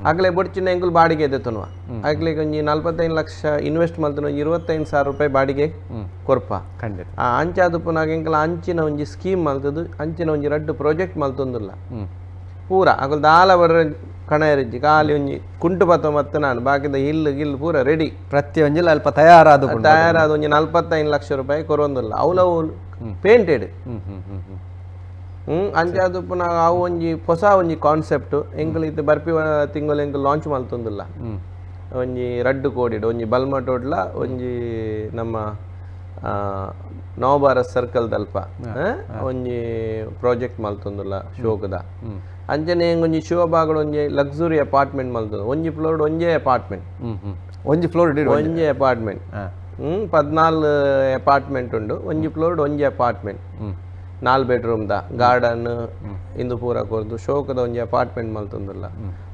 ಆಗಲೇ ಬೊಡ್ಚಿನ ಎಂಕುಲು ಬಾಡಿಗೆ ಎದೆತುನುವ ಆಗಲೇ ಒಂಜಿ 45 ಲಕ್ಷ ಇನ್ವೆಸ್ಟ್ ಮಲ್ತನ 25,000 ರೂಪಾಯಿ ಬಾಡಿಗೆ ಕೊರ್ಪ ಅಂಚಾದ ಪುನಃ ಎಂಕುಲು ಅಂಚಿನ ಒಂಜಿ ಸ್ಕೀಮ್ ಮಲ್ತದು ಅಂಚಿನ ಒಂಜಿ ರಡ್ಡು ಪ್ರಾಜೆಕ್ಟ್ ಮಲ್ತೊಂದುಲ್ಲ ಪೂರ ಅಗಲ್ ದಾಲ ಬರ ಕಣ ಇರಿಜ್ಜಿ ಖಾಲಿ ಒಂಜಿ ಕುಂಟು ಪತ್ತ ಮತ್ತು ನಾನು ಬಾಕಿದ ಇಲ್ಲು ಗಿಲ್ಲು ಪೂರ ರೆಡಿ ಪ್ರತಿಯೊಂಜಿಲ ಅಲ್ಪ ತಯಾರಾದ ತಯಾರಾದ ಒಂಜಿ 45 ಲಕ್ಷ ರೂಪಾಯಿ ಕೊರೊಂದುಲ್ಲ ಅವಲವು ಪೇಂಟೆಡ್ ಅಂಚಾದ ಪುನಃ ಅವು ಒಂಜಿ ಹೊಸ ಒಂಜಿ ಕಾನ್ಸೆಪ್ಟ್ ಎಂಕುಲು ಇತ್ತೆ ಬರ್ಪಿ ತಿಂಗಳು ಎಂಕುಲು ಲಾಂಚ್ ಮಲ್ತೊಂದುಲ್ಲ ಒಂಜಿ ರಡ್ಡು ಕೋಡಿಡ್ ಒಂಜಿ ಬಲ್ಮಟೋಡ್ಲ ಒಂಜಿ ನಮ್ಮ ನವಭಾರತ್ ಸರ್ಕಲ್ ದಲ್ಪ ಒಂಜಿ ಪ್ರಾಜೆಕ್ಟ್ ಮಲ್ತೊಂದುಲ್ಲ ಶೋಕದ ಅಂಚನೆ ಒಂಜಿ ಶಿವಬಾಗಡ್ ಒಂಜಿ ಲಕ್ಸುರಿ ಅಪಾರ್ಟ್ಮೆಂಟ್ ಮಲ್ತೊಂದು ಒಂಜಿ ಫ್ಲೋರ್ ಒಂಜೇ ಅಪಾರ್ಟ್ಮೆಂಟ್ ಒಂಜಿ ಫ್ಲೋರ್ ಒಂಜಿ ಅಪಾರ್ಟ್ಮೆಂಟ್ 14 ಅಪಾರ್ಟ್ಮೆಂಟ್ ಉಂಡು ಒಂಜಿ ಫ್ಲೋರ್ ಒಂಜಿ ಅಪಾರ್ಟ್ಮೆಂಟ್. ನಾಲ್ ಬೆಡ್ರೂಮ್ ದ ಗಾರ್ಡನ್ ಇಂದು ಪೂರ ಕೊರ್ದು ಶೋಕದ ಒಂಜಿ ಅಪಾರ್ಟ್ಮೆಂಟ್ ಮಲ್ತೊಂದುಲ್ಲ.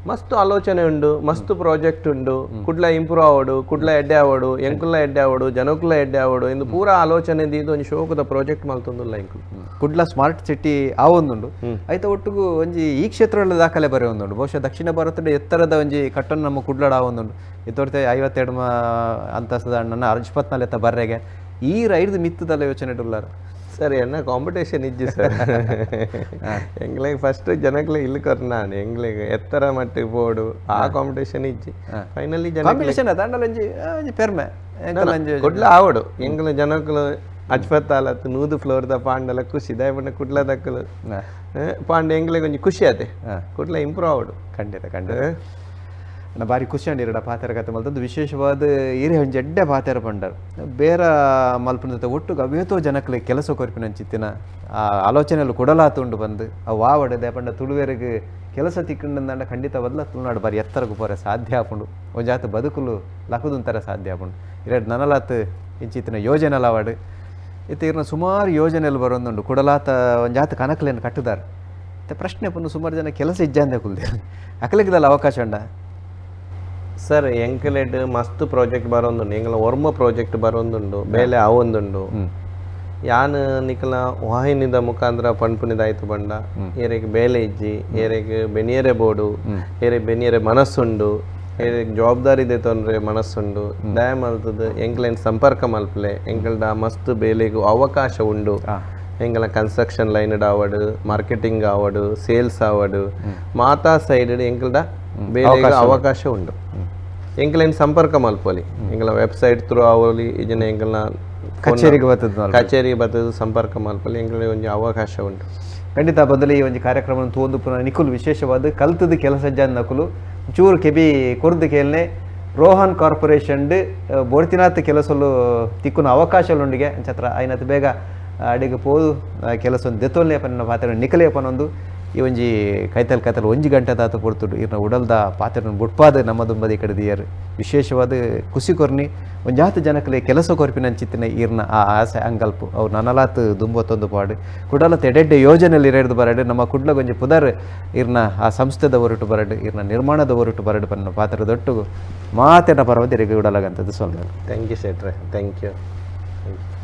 ಮಸ್ತ್ ಆಲೋಚನೆ ಉಂಡು, ಮಸ್ತ್ ಪ್ರಾಜೆಕ್ಟ್ ಉಂಡು. ಕುಡ್ಲ ಇಂಪ್ರೂವ್ ಆವಡು, ಕುಡ್ಲ ಎಡ್ಡೆ ಆವಡು, ಎಂಕುಲ ಎಡ್ಡೆ ಆವಡು, ಜನಕುಲ ಎಡ್ಡೆ ಆವಡು ಇಂದು ಪೂರ ಆಲೋಚನೆ ದೀದ್ ಒಂಜಿ ಶೋಕದ ಪ್ರಾಜೆಕ್ಟ್ ಮಲ್ತೊಂದುಲ್ಲ ಎಂಕುಲು. ಕುಡ್ಲ ಸ್ಮಾರ್ಟ್ ಸಿಟಿ ಆವೊಂದುಂಡು, ಐತ ಒಟ್ಟುಗು ಒಂಜಿ ಈ ಕ್ಷೇತ್ರಗಳ ದಾಖಲೆ ಬರೆಯೊಂದುಂಡು. ಬಹುಶಃ ದಕ್ಷಿಣ ಭಾರತದ ಎತ್ತರದ ಒಂಜಿ ಕಟ್ಟಡ ನಮ್ಮ ಕುಡ್ಲಡ್ ಆವೊಂದುಂಡು. ಇತ್ತೊರ್ತೆ 52 ಅಂತಸ್ತದ ಅಣ್ಣನ ಅರ್ಜ್ಪತ್ನಲೆತ್ತ ಬರ್ರೆಗೆ ಈ ರೈಡ್ದು ಮಿತ್ತದಲ್ಲ ಯೋಚನೆ ಉಲ್ಲಾರ. ಸರ್, ಎನ್ನ ಕಾಂಪಿಟೇಷನ್ ಇಜ್ಜಿ ಸರ್. ಎಂಗ್ಲೆಗ್ ಫಸ್ಟ್ ಜನಕ್ಲೆ ಇಲ್ಲಿ ಕೊರ್ನಾನ್, ಎಂಗ್ಲೆಗ್ ಎತ್ತರ ಮಟ್ಟಿಗೆ ಪೋಡು, ಆ ಕಾಂಪಿಟೇಷನ್ ಇಜ್ಜಿ. ಫೈನಲಿ ಜನ ಕಾಂಪಿಟೇಷನ್ ಅದಾಂಡಲ ಒಂಜಿ ಒಂಜಿ ಪೆರ್ಮೆ ಎಂಕಲ್ಲ ಒಂಜಿ ಕುಡ್ಲ ಆವಡು. ಎಂಗ್ಲ ಜನಕ್ಲು ಅಜ್ಪತ್ತಾಲತ್ತು 100 ಫ್ಲೋರ್ ದ ಪಾಂಡಲ ಖುಷಿ ದಯಪಂಡ ಕುಡ್ಲ ದಕ್ಕಲು ಪಾಂಡ ಎಂಗ್ಲೆಗ್ ಒಂಜಿ ಖುಷಿ ಆತೆ, ಕುಡ್ಲ ಇಂಪ್ರೂವ್ ಆವಡು. ಖಂಡಿತ ಖಂಡಿತ. ನಾ ಬಾರಿ ಖುಷಿ ಅಂಡಿರಡ ಪಾತೆರ ಕತೆ ಮಲ್ತದ್ದು. ವಿಶೇಷವಾದ ಈರೆ ಒಂಜಿ ಎಡ್ಡೆ ಪಾತೆರ ಪಂಡರ್, ಬೇರ ಮಲ್ಪುನದ ಒಟ್ಟುಗು ಅವೇತೋ ಜನಕ್ಲೆ ಕೆಲಸ ಕೊರ್ಪಿನಂಚಿತ್ತಿನ ಆ ಆಲೋಚನೆಲು ಕೊಡಲಾತುಂಡು ಬಂದು ಅವು ಆವಡೆ. ದೇಪಂಡ ತುಳುವೆರಿಗೆ ಕೆಲಸ ತಿಕ್ಕಂಡಂದಾಂಡ ಖಂಡಿತ ಬದಲ ತುಳುನಾಡು ಬಾರಿ ಎತ್ತರಗು ಪೋರೆ ಸಾಧ್ಯ ಆಪುಂಡು, ಒಂಜಾತ ಬದುಕುಲು ಲಕುದುಂತರ ಸಾಧ್ಯ ಆಪುಂಡು. ಇರೆಡ್ ನನಲಾತ್ ಇಂಚಿತ್ತಿನ ಯೋಜನೆಲಾವಡ್. ಇತ್ತೆ ಇರ್ನ ಸುಮಾರು ಯೋಜನೆಲು ಬರೊಂದುಂಡು, ಕುಡಲಾತ ಒಂಜಾತ ಕನಕುಲೆನ್ ಕಟ್ಟುದಾರ್. ಇತ್ತೆ ಪ್ರಶ್ನೆ ಪುನ ಸುಮಾರು ಜನ ಕೆಲಸ ಇಜ್ಜಾಂದೆ ಕುಲ್ದೇರ್, ಅಕಲೆಗ್ದಲ್ಲ ಅವಕಾಶ ಉಂಡ? ಸರ್, ಎಂಕಲೆಡ್ ಮಸ್ತ್ ಪ್ರಾಜೆಕ್ಟ್ ಬರೊಂದುಂಡು. ಎಂಕಲ ಒರ್ಮ ಪ್ರಾಜೆಕ್ಟ್ ಬರೊಂದುಂಡು, ಬೇಲೆ ಆವೊಂದುಂಡು. ಯಾನ್ ನಿಕಲ ವಾಹಿನಿದ ಮುಖಾಂತರ ಪನ್ಪುನಿದಾಯ್ತು ಬಂಡ, ಏರೆಗ್ ಬೇಲೆ ಇಜ್ಜಿ, ಏರೆಗ್ ಬೆನಿಯರೆ ಬೋಡು, ಏರೆಗ್ ಬೆನಿಯರೆ ಮನಸ್ಸುಂಡು, ಏರೆಗ್ ಜವಾಬ್ದಾರಿ ದೆತೊನ್ರೆ ಮನಸ್ಸುಂಡು, ದಯ ಮಲ್ತದು ಎಂಕ್ಲೆನ್ ಸಂಪರ್ಕ ಮಲ್ಪಲೆ. ಎಂಕಲ್ಡ ಮಸ್ತ್ ಬೇಲೆಗ್ ಅವಕಾಶ ಉಂಡು. ಎಂಕಲ ಕನ್ಸ್ಟ್ರಕ್ಷನ್ ಲೈನ್ ಆವಡ್, ಮಾರ್ಕೆಟಿಂಗ್ ಆವಡ್, ಸೇಲ್ಸ್ ಆವಡ್, ಮಾತಾ ಸೈಡ್ ಎಂಕಲ್ಡ ಬೇಲೆಗ್ ಅವಕಾಶ ಉಂಡು. ಎಂಕಲೆನ್ ಸಂಪರ್ಕ ಮಲ್ಪೊಲಿ. ಎಂಕಲ ವೆಬ್ಸೈಟ್ ಥ್ರೂ ಆವೊಲಿ, ಇಜ್ಜಿಂಡ ಎಂಕಲ್ನ ಕಚೇರಿಗೆ ಬರ್ತದೆ, ಕಚೇರಿ ಬತ್ತದು ಸಂಪರ್ಕ ಮಲ್ಪೊಲಿ. ಎಂಕಲೆ ಒಂಜಿ ಅವಕಾಶ ಉಂಟು. ಖಂಡಿತ ಬದಲಿ ಈ ಒಂಜಿ ಕಾರ್ಯಕ್ರಮ ತೂವೊಂದು ಪುನಃ ನಿಕುಲು ವಿಶೇಷವಾದ ಕಲ್ತದ ಕೆಲಸ ನಕುಲು ಚೂರು ಕೆಬಿ ಕೊರ್ದು ಕೇಲ್ನೆ. ರೋಹನ್ ಕಾರ್ಪೊರೇಷನ್ ಬೋರ್ತಿನಾತ್ ಕೆಲಸಲು ತಿಕ್ಕುನ ಅವಕಾಶಲುಂಡಿಗೆ ಅಂಚತ್ರ ಐನತ್ ಬೇಗ ಅಡಿಗೆ ಪೋದು ಕೆಲಸ ದೆತ್ತೊಲ್ನೆ ಪನ್ನ ಪಾತ್ರ ನಿಕಲೆ ಪನೊಂದು ಈ ಒಂಜಿ ಕೈತಲ್ ಕೈತಲ್ ಒಂಜಿ ಗಂಟೆ ತಾತ ಪೊರ್ತುಡು ಇರ್ನ ಉಡಲ್ದ ಪಾತ್ರನ ಬುಟ್ಪಾದ ನಮ್ಮ ದುಂಬದಿ ಕಡೆ ದಿಯರ್. ವಿಶೇಷವಾದ ಖುಷಿ ಕೊರ್ನಿ ಒಂಜಾತ ಜನಕ್ಲೆ ಕೆಲಸ ಕೊರ್ಪಿನಂಚಿತ್ತಿನ ಈರ್ನ ಆ ಆಸೆ ಅಂಗಲ್ಪು ಅವು ನನಲಾತ್ ದುಂಬೊತ್ತೊಂದು ಪಾಡು. ಕುಡಲ ತೆಡೆಡ್ಡೆ ಯೋಜನೆಯಲ್ಲಿ ಇರೆಡ್ದು ಬರಡು, ನಮ್ಮ ಕುಡ್ಲಗೊಂಜಿ ಪುದರ್ ಇರ್ನ ಆ ಸಂಸ್ಥೆದ ಹೊರಟು ಬರಡು, ಇರ್ನ ನಿರ್ಮಾಣದ ಹೊರಟು ಬರಡು ಪನ್ನ ಪಾತ್ರದೊಟ್ಟು ಮಾತೆನ ಪರ್ವದಿರಿಗೆ ಉಡಲಗಂತದ್ದು ಸೊಲ್ಮೆಲು. Thank you ಶೆಟ್ರೆ, thank you, thank you.